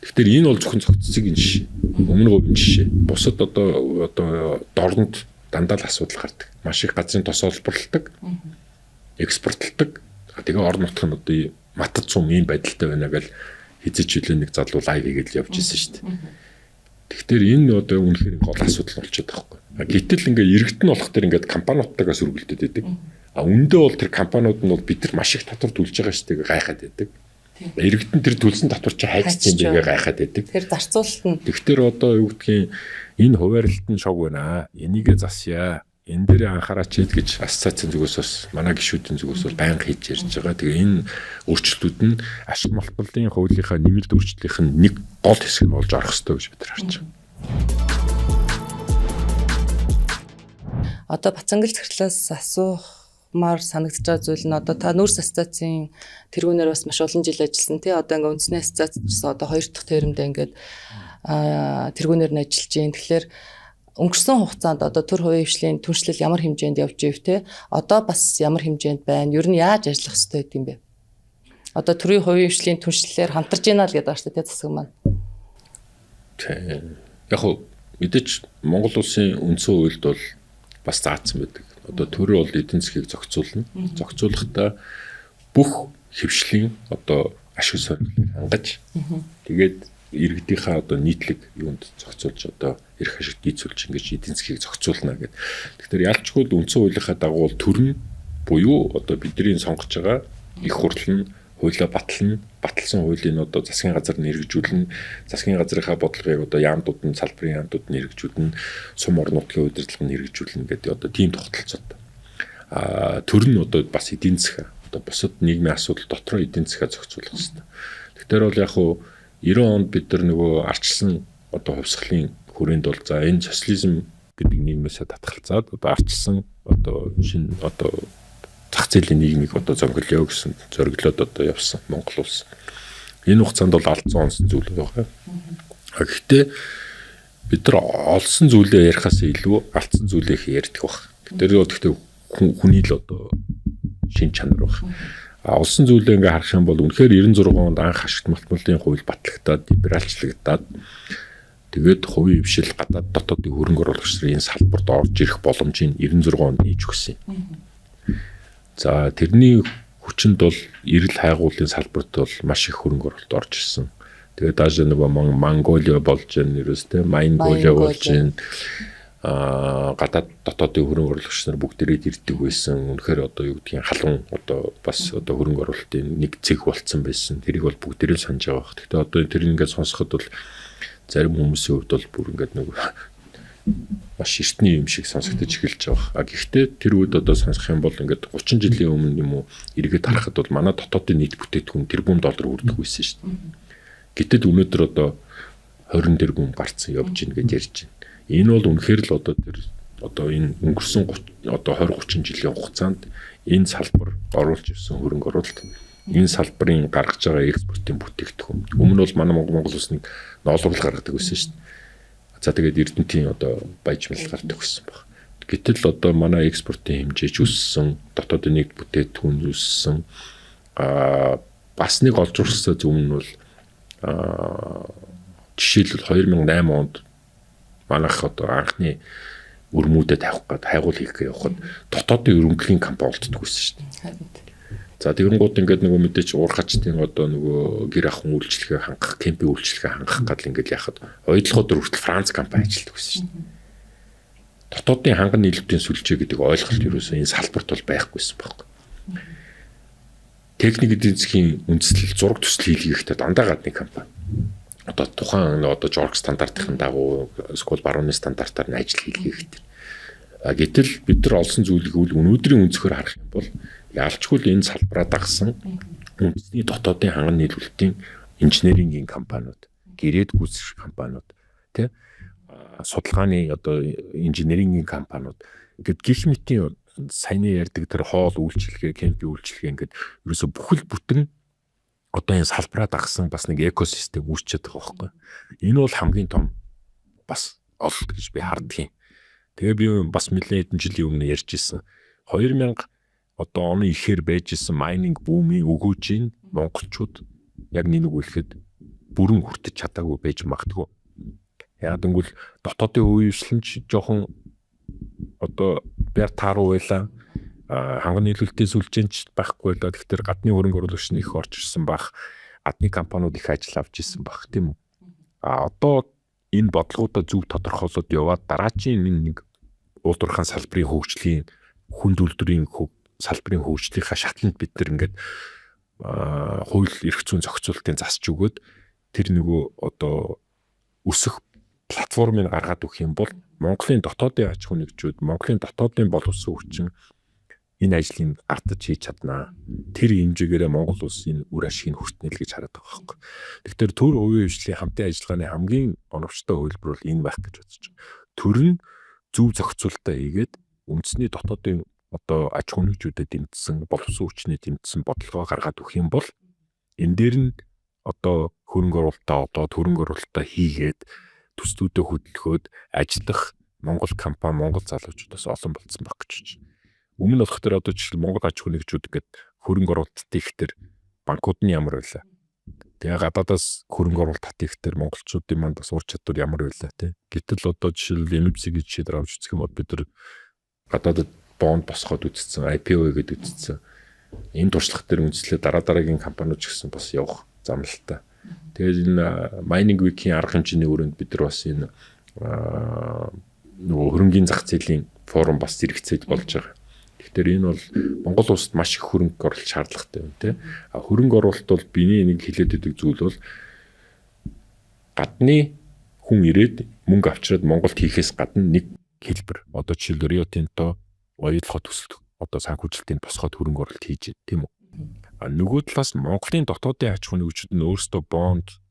Тэгэхээр энэ бол зөвхөн цогцсогийн жишээ. Өмнө говийн жишээ. Бусад одоо дорнод дандаа л асуудал гардаг. Маш их газрын тос олборлолдог, экспортлдог. Тэгээ орон нутг нь одоо матад сум ийм байдалтай байна гэж хизээч хөлөө нэг залуу лайв хийгээд л явж исэн шүү дээ. Тэгэхээр энэ одоо үнэхээр гол асуудал болчиход байгаа байхгүй. Гэтэл ингээ иргэд нь болох тэр ингээд компаниудтайгаа сөргөлдөд байдаг. А үндэ бол тэр компаниуд нь бол бид нар маш их татвар төлж байгаа шүү дээ гайхаад байдаг. Иргэд нь тэр төлсөн татвар чи хайцсан юм бэ гайхаад байдаг. Тэгэхээр зарцуулалт нь. Тэгэхээр одоо юу гэдгийг энэ хуваарлалт нь шог байна. Энийгээ засъя. Энэ дээр анхаараач гэж ассоциацийн зүгээс бас манай гишүүдийн зүгээс бол байнга хийж ярьж байгаа. Тэгээ энэ өөрчлөлтүүд нь ашиг малтмалын хуулийнхаа нэмэлт өөрчлөлтийнх нь нэг гол хэсэг нь болж орох ёстой гэж бид нар харж байгаа. Одоо Бацангэл захирлаас асуух асуумаар санагдаж байгаа зүйл нь одоо та нүүрс ассоциацийн тэргүүнээр бас маш олон жил ажилласан, тий. Одоо ингээ үндэсний ассоциац одоо хоёр дахь term дээ ингээд тэргүүнээр нь ажиллаж байна. Тэгэхээр өнгөрсөн хугацаанд одоо төр хувийн хвшлийн түншлэл ямар хэмжээнд явж ив, те, одоо бас ямар хэмжээнд байна? Ер нь яаж ажиллах ёстой гэдэг юм бэ? Одоо төрийн хувийн хвшлийн түншлэлээр хамтарч байна л гэдэг байна шүү дээ, засаг маань. Тийм. Яг хөө мэдээж Монгол улсын үндсэн хуульд бол бас заасан байдаг. Одоо төр бол эдийн засгийг зохицуулна. Зохицуулахдаа бүх хэвшлийн одоо ашиг сонирхлыг хангаж, тэгээд иргэдийнхаа одоо нийтлэг юунд зохицуулж, одоо эрх ашиг дийцүүлж, ингэж эдийн засгийг зохицуулна гэдэг. Тэгэхээр ялчгүй үндсэн хуулийнхаа дагуу төр нь буюу одоо бидний сонгож байгаа их хурл нь хуулиа батлна, баталсан хуулийг одоо засгийн газар нь хэрэгжүүлнэ, засгийн газрынхаа бодлогыг одоо яамдууд нь, салбарын яамдууд нь хэрэгжүүлнэ, сум орон нутгийн удирдлага нь хэрэгжүүлнэ гэдэг одоо тийм тогтолцоотой. Төр нь одоо бас эдийн засгаа, одоо бусад нийгмийн асуудал дотроо эдийн засгаа зохицуулах хэрэгтэй. Тэгэхээр бол яг хуу 90 онд бид нар нөгөө арчилсан одоо хувьсгалын хүрээнд бол за энэ социализм гэдэг нийгмээсээ татгалзаад одоо арчилсан одоо шинэ одоо зах зээлийн нийгмийг одоо зөнгөлөө гэсэн зориглоод одоо явсан Монгол улс. Энэ хугацаанд бол алдсан онсон зүйл байгаа. А гэхдээ бид нар олсон зүйлээ ярихаас илүү алдсан зүйлээ их ярьдаг баг. Тэр бол гэхдээ хүний л одоо шин чанар баг. А олсон зүйлээ ингээ харах юм бол үнэхээр 96 онд анх ашигт малтмалын хууль батлагдаад, либералчлагдаад, тэгээд хувийн хвшил, гадаад дотоодын хөрөнгө оруулагч нарын энэ салбарт орж ирэх боломжийг 96 онд нээж өгсөн юм. За, тэрний хүчинд бол эрэл хайгуулын салбарт бол маш их хөрөнгө оруулалт орж ирсэн. Тэгээд дааш нөгөө Монголиа болж гэн ерөөс те Монголиа болж гэн, гадаад дотоодын хөрөнгө оруулагч нар бүгдээрээ ирдэг байсан. Үнэхээр одоо юу гэдгийг халуун одоо бас одоо хөрөнгө оруулалтын нэг цэг болцсон байсан. Тэрийг бол бүгдээрээ санаж байгаа бах. Гэхдээ одоо тэр ингээд сонсоход бол зарим хүмүүсийн хувьд бол бүр ингээд нэг маш эртний юм шиг сонсогдож эхэлж байгаа. А гэхдээ тэр үед одоо сонсох юм бол ингээд 30 жилийн өмнө юм уу эргээд харахад бол манай дотоодын нийт бүтээгдэхүүн тэрбум доллар хүрдэг байсан шүү дээ. Гэтэл өнөөдөр одоо 20 тэрбум гарцсан явж гин гэж ярьж байна. Энэ бол үнэхээр л одоо тэр одоо энэ өнгөрсөн одоо 20 30 жилийн хугацаанд энэ салбар оруулж ирсэн хөрөнгө оруулалт, энэ салбарын гаргаж байгаа экспортын бүтээгдэхүүн. Өмнө нь бол манай Монгол улс нэг ноолуур гаргадаг байсан шүү дээ. За, тэгээд Эрдэнтийн одоо баяжмал гардаг байсан баг. Гэтэл одоо манай экспортын хэмжээ ч өссөн, дотоодын нийт бүтээгдэхүүн өссөн. Бас нэг олж урссан зүйл нь бол жишээлбэл 2008 онд манайх одоо анхны өрмүүдэд тавих гээд хайгуул хийх гэж явхад дотоодын өрөнгөлийн компани олддог байсан шүү дээ. За, тэгэнгүүт ингээд нөгөө мэдээч уурхачдын одоо нөгөө гэр ахуйн үйлчлэгээ хангах, кемпинг үйлчлэгээ хангах гал ингээд яхад ойдлогоо дөр хүртэл Франц компани ажилладаг байсан шүү дээ. Дотоодын ханган нийлүүлэлтийн сүлжээ гэдэг ойлголт ерөөсөө энэ салбарт бол байхгүйсэн байхгүй. Техник эдийн засгийн үндэслэл зураг төсөл хийлгэхдээ дандаа гадны компани. Одоо тухайн одоо JORC стандартын дагуу эсвэл барууны стандартаар нь ажил хийлгэхдээ. А гэтэл бид нар олсон зүйлийг үл өнөөдрийн өнцгөр харах юм бол ялчгүй л энэ салбараа дагсан үндэсний дотоодын ханган нийлүүлэлтийн инженерингийн компаниуд, гэрээд гүйцэтгэх компаниуд, тий, судалгааны одоо инженерингийн компаниуд ингээд гих мэтийн саяны ярьдаг тэр хоол үйлчилгээ, кемпинг үйлчилгээ ингээд ерөөсө бүхэл бүтэн одоо энэ салбараа дагсан бас нэг экосистем үүсчихэд байгаа байхгүй. Энэ бол хамгийн том бас ололт гэж би харддаг юм. Тэгээ би бас нэлээд хэдэн жилийн өмнө ярьж ирсэн. 2000 одоо оны ихээр байж исэн mining boom ын өгөөжийг монголчууд яг нэг үлэхэд бүрэн хүртэж чадаагүй байж магадгүй. Яг гэвэл дотоодын үеэвшлэн ч жоохон одоо бяр тааруу байлаа. Ханган нийлүүлэлтийн сүлжээнд байхгүй байлаа. Тэгэхээр гадны хөрөнгө оруулагч нь их орж ирсэн байх. Гадны компаниуд их ажил авч ирсэн байх, тийм үү? А одоо энэ бодлогоудаа зөв тодорхойлоод яваад дараачийн нэг уулуурхаан салбарын хөгжлийн, хүн үйлдвэрийн салбарын хөгжлийнхаа шатланд бид нар ингээд хууль эрх зүйн зохицуултын засч өгөөд тэр нөгөө одоо өсөх платформыг гаргаад өгөх юм бол Монголын дотоодын аж ахуйн нэгжүүд, Монголын дотоодын боловсон хүчин энэ ажлыг ардаж хийж чаднаа. Тэр хэмжээгээрээ Монгол улс энэ үр ашигыг хүртнэ л гэж хараад байгаа байхгүй. Тэгэхээр төр хувийн хвшлийн хамтын ажиллагааны хамгийн оновчтой хувилбар бол энэ байх гэж бодож байна. Төр нь зөв зохицуултаа хийгээд үндэсний дотоодын одоо аж ахуйн нэгжүүдэд дэмжсэн, боловсон хүчний дэмжсэн бодлогоо гаргаад өгөх юм бол энэ дээр нь одоо хөрөнгө оруулалтаа олоод, хөрөнгө оруулалтаа хийгээд, төслүүдээ хөдөлгөөд ажиллах Монгол компани, Монгол залуучууд бас олон болцсон байх гэж байна. Өмнө нь болох тэр одоо жишээл Монгол аж ахуйн нэгжүүд ингээд хөрөнгө оруулалт хийх тэр банкуд нь ямар байлаа. Тэгээ гадаадаас хөрөнгө оруулалт хийх тэр монголчуудын манд бас ур чадвар ямар байлаа те. Гэтэл одоо жишээл MMC-ийн жишээ дээр авч үзэх юм бол бид нар гадаадад бонд босгоод үзсэн, IPO гэдэг үзсэн. Энэ туршлага дээр үндэслээ дараа дараагийн компаниуд ч гэсэн бас явах зам л та. Тэгээд энэ Mining Week-ийн арга хэмжээний өрөөнд бид нар бас энэ нөгөө хөрөнгийн зах зээлийн форум бас зэрэгцээд болж байгаа. Тэгэхээр энэ бол Монгол улсад маш их хөрөнгө оруулалт шаардлагатай юм тий. А хөрөнгө оруулалт бол биний нэг хэлээд өгдөг зүйл бол гадны хүн ирээд мөнгө авчираад Монголд хийхээс гадна нэг хэлбэр. Одоо жишээлбэл Рио Тинто оюутлогоо төсөлд одоо санхүүжилтийг босгоод хөрөнгө оруулалт хийж байна, тийм үү? А нөгөө талаас Монголын дотоодын аж ахуйн нэгжүүд нь өөрсдөө бонд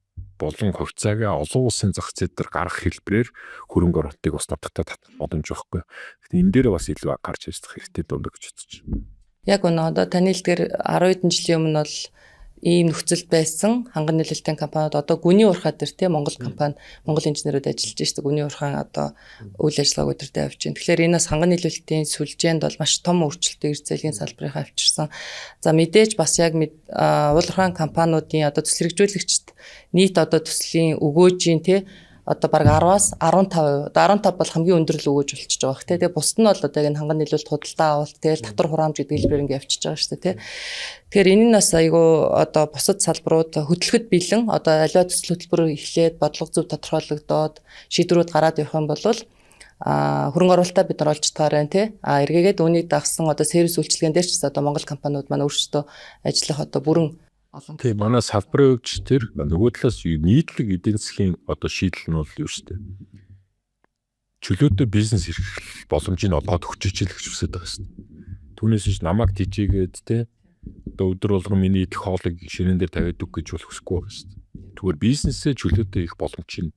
болон хувьцаагаа олон улсын зах зээл дээр гаргах хэлбэрээр хөрөнгө оруулалтыг бас нутагтаа татах боломж байхгүй. Гэхдээ энэ дээр бас илүү гарч ажиллах хэрэгтэй даа гэж бодож байна. Яг үнэ, одоо таны хэлдгээр 10 хэдэн жилийн өмнө бол ийм нөхцөлд байсан ханган нийлүүлэлтийн компаниуд одоо гүний уурхай дээр тийм Монгол компани, Монгол инженерүүд ажиллаж штэ, гүний уурхайн одоо үйл ажиллагааг өдөртөө явж байна. Тэгэхээр энэ бас ханган нийлүүлэлтийн сүлжээнд бол маш том өөрчлөлтийг эрх зээлийн салбарынхаа авчирсан. За, мэдээж бас яг уул уурхайн компаниудын одоо төсөл хэрэгжүүлэгчд нийт одоо төслийн өгөөжийн тий одоо бараг 10-аас 15%, одоо 15 бол хамгийн өндөр л өгөөж болчихж байгаа бох тий. Тэгээ бусд нь бол одоо энэ ханган нийлүүлэлт, худалдаа авалт, тэгэл татвар хураамж гэдэг хэлбэрээр ингэ явчихж байгаа шүү дээ тий. Тэгэхээр энэ нь бас айгүй одоо бусад салбарууд хөдлөхөд бэлэн, одоо аливаа төсөл хөтөлбөр эхлээд бодлого зөв тодорхойлогдоод шийдвэрүүд гараад явах юм бол хөрөнгө оруулалтаа бид нар олж чадгаар байна тий. А эргээгээд үүнийг дагсан одоо сервис үйлчилгээн дээр ч одоо Монгол компаниуд маань өөрсдөө ажиллах одоо бүрэн олон. Тийм, манай салбарын хөгж тэр нөгөө талаас нийтлэг эдийн засгийн одоо шийдэл нь бол юу шүү дээ. Чөлөөтэй бизнес эрхлэх боломжийг олгоод өгчөөч л гэж хүсэж байгаа шүү дээ. Түүнээс биш намайг тийжээгээд те одоо өдөр болгон миний идэх хоолыг ширээн дээр тавиад өг гэж бол хүсэхгүй байгаа шүү дээ. Тэгвэл бизнесээ чөлөөтэй их боломжийг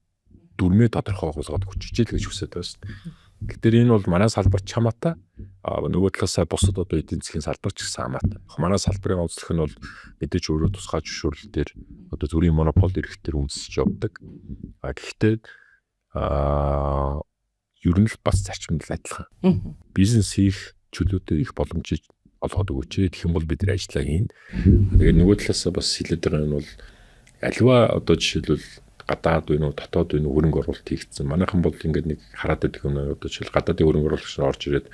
дүрмээ тодорхой болгоод өгчөөч л гэж хүсэж байгаа шүү дээ. Тэгэхээр энэ бол манай салбар ч хамаатай, нөгөө талаасаа бусад одоо эдийн засгийн салбар ч гэсэн хамаатай. Манай салбарын онцлог нь бол мэдээж өөрөө тусгай зөвшөөрөл дээр, одоо зүрийн монопол эрх дээр үндэсэж явдаг. А гэхдээ ер нь л бас зарчим л адилхан. Бизнес хийх чөлөөтэй их боломжийг олгоод өгөөч. Тэгэх юм бол бид нар ажиллаа хийн. Тэгээд нөгөө талаасаа бас хэлээд байгаа юм бол аливаа одоо жишээлбэл гадаад байна уу, дотоод байна уу, хөрөнгө оруулалт хийгдсэн. Манайхан бол ингээд нэг хараад байдаг юм, одоо жишээл гадаадын хөрөнгө оруулагч нар орж ирээд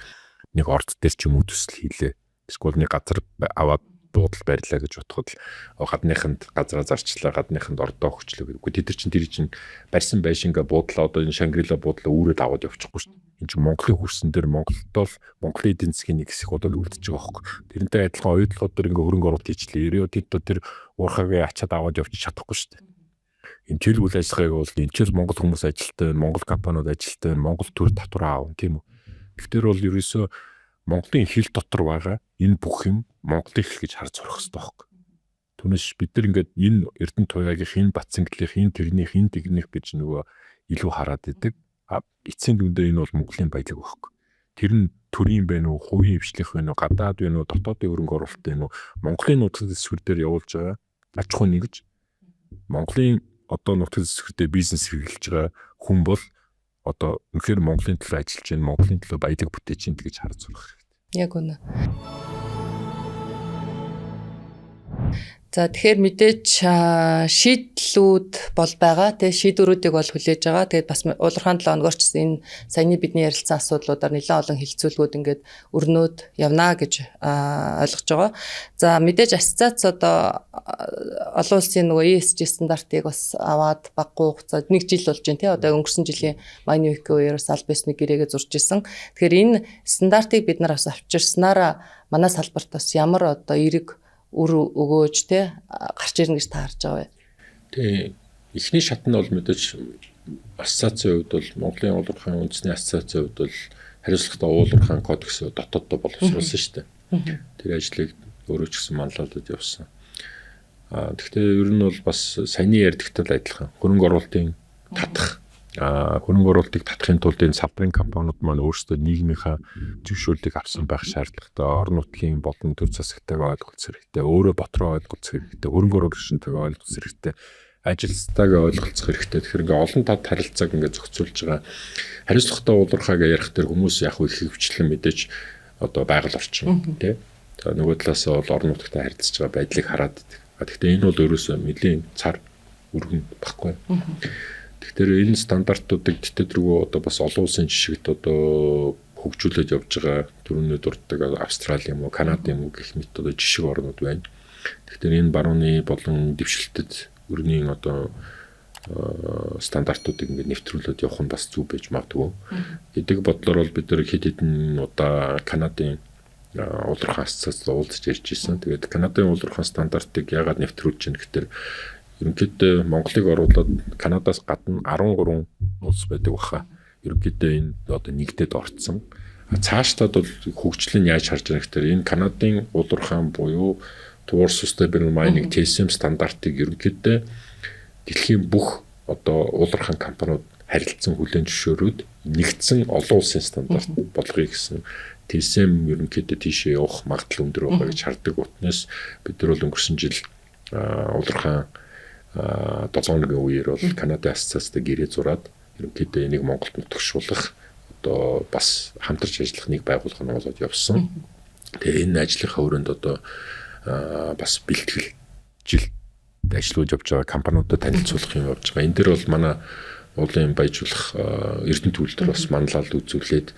нэг орд дээр ч юм уу төсөл хийлээ. Эсвэл нэг газар аваад буудал барьлаа гэж бодоход л гадныханд газраа зарчлаа, гадныханд ордоо өгчлөө гэдэг. Тэд нар чинь тэр чинь барьсан байшингаа, буудлаа, одоо энэ Шангрила буудлаа үүрээд аваад явчихгүй шүү дээ. Энэ чинь Монголын хөрсөн дээр Монголд бол Монголын эдийн засгийн нэг хэсэг одоо үлдчихэж байгаа байхгүй. Тэрнтэй адилхан оюутлогод дээр ингээ хөрөнгө оруулалт хийчлээ. Рио Тинто тэр уурхагаа ачаад аваад явчих чадахгүй шүү дээ. Энэ чил үйл ажиллагааг бол энэ чил Монгол хүмүүс ажилттай байна, Монгол компаниуд ажилттай байна, Монгол төр татвараа аавна, тийм үү. Тэгэхээр бол ерөөсөө Монголын хил дотор байгаа энэ бүх юм Монголын хэл гэж харж сурах хэрэгтэй байхгүй. Түүнээс бид нар ингээд энэ Эрдэнэ Туягийнх, энэ Батцангалийнх, энэ тэрнийх, энэ тэгнийх гэж нөгөө илүү хараад идэг. А эцсийн дүндээ энэ бол Монголын баялаг байхгүй. Тэр нь төрийн байна уу, хувийн хвшлийнх байна уу, гадаад байна уу, дотоодын хөрөнгө оруулалт байна уу, Монголын нутаг дэвсгэр дээр явуулж байгаа аж ахуйн нэгж, Монголын одоо нутаг дэвсгэр дээр бизнес хэрэглэж байгаа хүн бол одоо үнэхээр Монголын төлөө ажиллаж байна, Монголын төлөө баялаг бүтээж байна гэж харж сурах хэрэгтэй. Яг үнэ. За, тэгэхээр мэдээж шийдлүүд бол байгаа. Тэгээ шийдвэрүүдийг бол хүлээж байгаа. Тэгээд бас уулуурхайн 7 хоногор ч гэсэн энэ саяны бидний ярилцсан асуудлуудаар нэлээд олон хэлцүүлгүүд ингээд өрнөөд явна гэж ойлгож байгаа. За, мэдээж ассоциац одоо олон улсын нөгөө ESG стандартыг бас аваад баггүй хугацаад нэг жил болж байна тий. Одоо өнгөрсөн жилийн Mining Week үеэр бас аль бисны гэрээгээ зурж исэн. Тэгэхээр энэ стандартыг бид нар бас авчирснараа манай салбарт бас ямар одоо эерэг үр өгөөж те гарч ирнэ гэж та харж байгаа вэ? Тэгээ эхний шат нь бол мэдээж ассоциацийн хувьд бол Монголын уулуурхайн үндэсний ассоциацийн хувьд бол хариуцлагатай уулуурхайн кодекс дотооддоо боловсруулсан шүү дээ. Тэр ажлыг өөрөө ч гэсэн манлайлаад явсан. А тэгвэл ер нь бол бас саяны ярьдагтай л адилхан хөрөнгө оруулалтын татах Хөрөнгө оруулалтыг татахын тулд энэ салбарын компаниуд маань өөрсдөө нийгмийнхаа зөвшөөрлийг авсан байх шаардлагатай. Орон нутгийн болон төр засагтайгаа ойлголцох хэрэгтэй, өөрөө ботроо ойлголцох хэрэгтэй, хөрөнгө оруулагчтайгаа ойлголцох хэрэгтэй, ажилтнтайгаа ойлголцох хэрэгтэй. Тэгэхээр ингээ олон тат харилцааг ингээ зохицуулж байгаа. Хариуцлагатай уулуурхайг ярих дээр хүмүүс яг их хөвчлэн мэдээж одоо байгаль орчин тий. За, нөгөө талаас бол орон нутагтай харилцаж байгаа байдлыг хараад байдаг. Гэхдээ энэ бол ерөөсөө нэлийн цар өргөн баггүй. Тэгэхээр энэ стандартуудыг тэтгэдэргүй одоо бас олон улсын жишгт одоо хөгжүүлээд явж байгаа, түрүүний дурддаг Австрали юм уу, Канада юм уу гэх мэт одоо жишг орнууд байна. Тэгэхээр энэ барууны болон дэвшилтэд өрний одоо стандартуудыг ингээд нэвтрүүлээд явах нь бас зөв байж магадгүй гэдэг бодлоор бол бид нар хэд хэдэн удаа Канадын уулуурхайн ассоциацид уулзаж ярьж ирсэн. Тэгээд Канадын уулуурхайн стандартыг яагаад нэвтрүүлж байна гэхээр ерөнхийдөө Монголыг оруулаад Канадаас гадна 13 улс байдаг баха. Ерөнхийдөө энэ одоо нэгдээд орцсон. Цааштаад бол хөгжлийг яаж харж байгаа гэхээр энэ Канадын уулуурхайн буюу Towards Sustainable Mining TSM стандартыг ерөнхийдөө дэлхийн бүх одоо уулуурхайн компаниуд харилцан хүлээн зөвшөөрөөд нэгдсэн олон улсын стандарт болгоё гэсэн TSM ерөнхийдөө тийшээ явах магадлал өндөр байгаа гэж хардаг. Утнаас бид нар бол өнгөрсөн жил уулуурхайн 7 хоногийн үеэр бол Канадын ассоциацтай гэрээ зураад ерөнхийдөө энийг Монголд нутагшуулах, одоо бас хамтарч ажиллах нэг байгууллага нь болоод явсан. Тэгээ энэ ажлынхаа өрөөнд одоо бас бэлтгэл жил ажлууд явж байгаа, компаниудад танилцуулах юм явж байгаа. Энэ дээр бол манай уулын баяжуулах Эрдэнэт үйлдвэр бас манлайлал үзүүлээд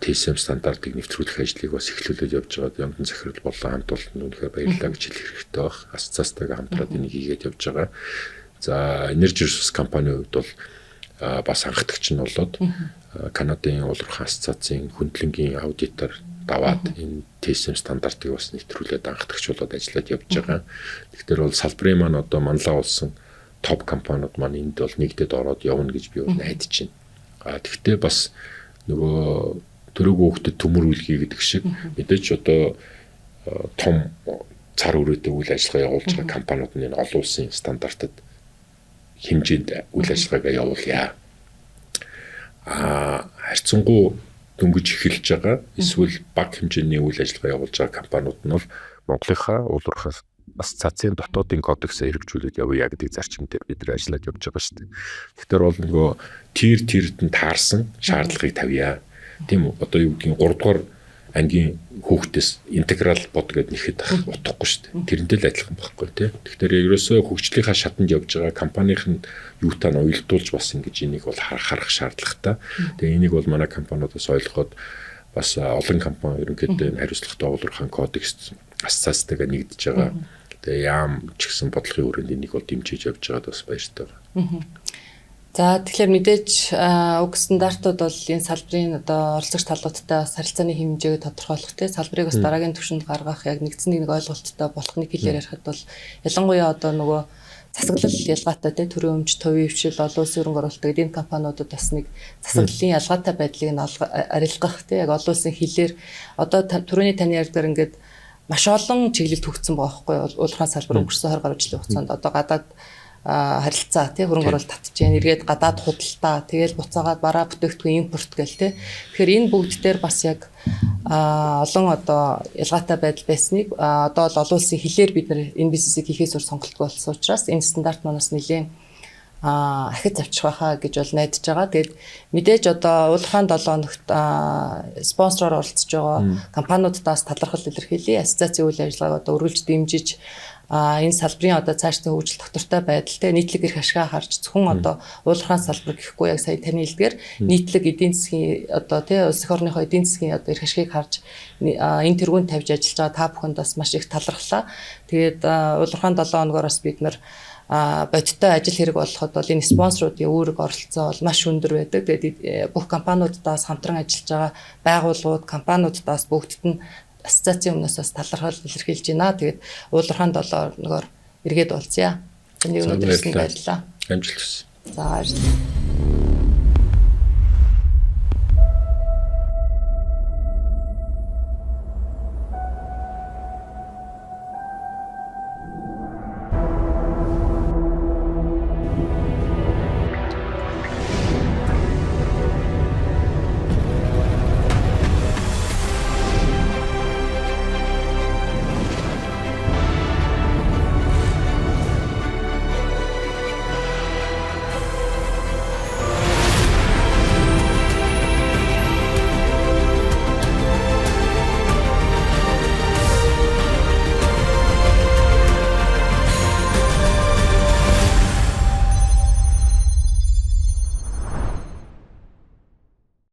TSM стандартыг нэвтрүүлэх ажлыг бас эхлүүлээд явж байгаад Ямдан захирал болон хамт олонд үнэхээр баярлалаа гэж хэлэх хэрэгтэй байх. Ассоциацтайгаа хамтраад энийг хийгээд явж байгаа. За, Energy Resource компанийн хувьд бол бас анхдагч нь болоод Канадын уулуурхайн ассоциацийн хөндлөнгийн аудитор даваад энэ TSM стандартыг бас нэвтрүүлээд анхдагч болоод ажиллаад явж байгаа. Тэгэхээр бол салбарын маань одоо манлай болсон топ компаниуд маань энд бол нэгдээд ороод явна гэж би бол найдаж байна. А тэгтээ бас нөгөө төрөөгөө хүүхдэд төмөр үлгий гэдэг шиг мэдээж одоо том цар хүрээтэй үйл ажиллагаа явуулж байгаа компаниуд нь энэ олон улсын стандартад хэмжээнд үйл ажиллагаагаа явуулъя. А харьцангуй дөнгөж эхэлж байгаа эсвэл бага хэмжээний үйл ажиллагаа явуулж байгаа компаниуд нь бол Монголынхаа уулуурхай ассоциацийн дотоодын кодексаа хэрэгжүүлээд явъя гэдэг зарчим дээр бид нар ажиллаад явж байгаа шүү дээ. Тэгэхээр бол нөгөө tier тирд нь таарсан шаардлагыг тавья. Тийм үү? Одоо юу гэдгийг 3 дугаар ангийн хүүхдээс интеграл бод гэд нэхэд ах утгагүй шүү дээ. Тэрнтэй л адилхан байхгүй тий. Тэгэхээр ерөөсөө хөгжлийнхаа шатанд явж байгаа компанийн нь юутай нь уялдуулж бас ингэж энийг бол харах шаардлагатай. Тэгээ энийг бол манай компаниудаас ойлгоход бас олон компани ерөнхийдөө энэ хариуцлагатай уулуурхайн кодекс ассоциацтайгаа нэгдэж байгаа. Тэгээ яам ч гэсэн бодлогын өрөөнд энийг бол дэмжиж явж байгаад бас баяртай байна. За, тэгэхээр мэдээж уг стандартууд бол энэ салбарын одоо оролцогч талуудтай бас харилцааны хэмжээг тодорхойлох, те, салбарыг бас дараагийн түвшинд гаргах, яг нэгдсэн нэг ойлголттой болох, нэг хэлээр ярихад бол ялангуяа одоо нөгөө засаглал ялгаатай, те, төрийн өмч, тувийн дэвшил, олон улсын хөрөнгө оруулалт гэдэг энэ компаниудад бас нэг засаглалын ялгаатай байдлыг нь арилгах, те, яг олон улсын хэлээр одоо түрүүний таны ярьдгаар ингээд маш олон чиглэлд хөгжсөн байгаа байхгүй юу? Уулуурхайн салбар өнгөрсөн 20 гаруй жилийн хугацаанд одоо гадаад харилцаа, тий, хөрөнгө оруулалт татж जैन, эргээд гадаад худалдаа, тэгэл буцаагаад бараа бүтээгдэхүүн импорт гэл, тий. Тэгэхээр энэ бүгд дээр бас яг олон одоо ялгаатай байдал байсныг одоо бол олон улсын хэлээр бид нар энэ бизнесийг хийхээс өөр сонголтгүй болсон учраас энэ стандарт манаас нэлээд ахиц авчих байхаа гэж бол найдаж байгаа. Тэгээд мэдээж одоо уулуурхайн 7 хоногт спонсороор оролцож байгаа компаниудаас талархал илэрхийлье. Ассоциацийн үйл ажиллагааг одоо үргэлж дэмжиж, энэ салбарын одоо цаашдын хөгжил, тогтвортой байдал, те, нийтлэг эрх ашгаа харж, зөвхөн одоо уулуурхайн салбар гэхгүй, яг сая таны хэлдгээр нийтлэг эдийн засгийн одоо, те, улс эх орныхоо эдийн засгийн одоо эрх ашгийг харж энэ тэргүүнд тавьж ажиллаж байгаа та бүхэнд бас маш их талархлаа. Тэгээд уулуурхайн 7 хоногоор бас бид нар бодиттой ажил хэрэг болоход бол энэ спонсоруудын үүрэг, оролцоо бол маш өндөр байдаг. Тэгээд бүх компаниудаас, хамтран ажиллаж байгаа байгууллагууд, компаниудаас бүгдд нь ассоциацийн өмнөөс бас талархал илэрхийлж байна. Тэгээд уулуурхайн 7 хоногоор эргээд уулзъя. Таны өнөөдөр ирсэнд баярлалаа. Амжилт хүсье. За, баярлалаа.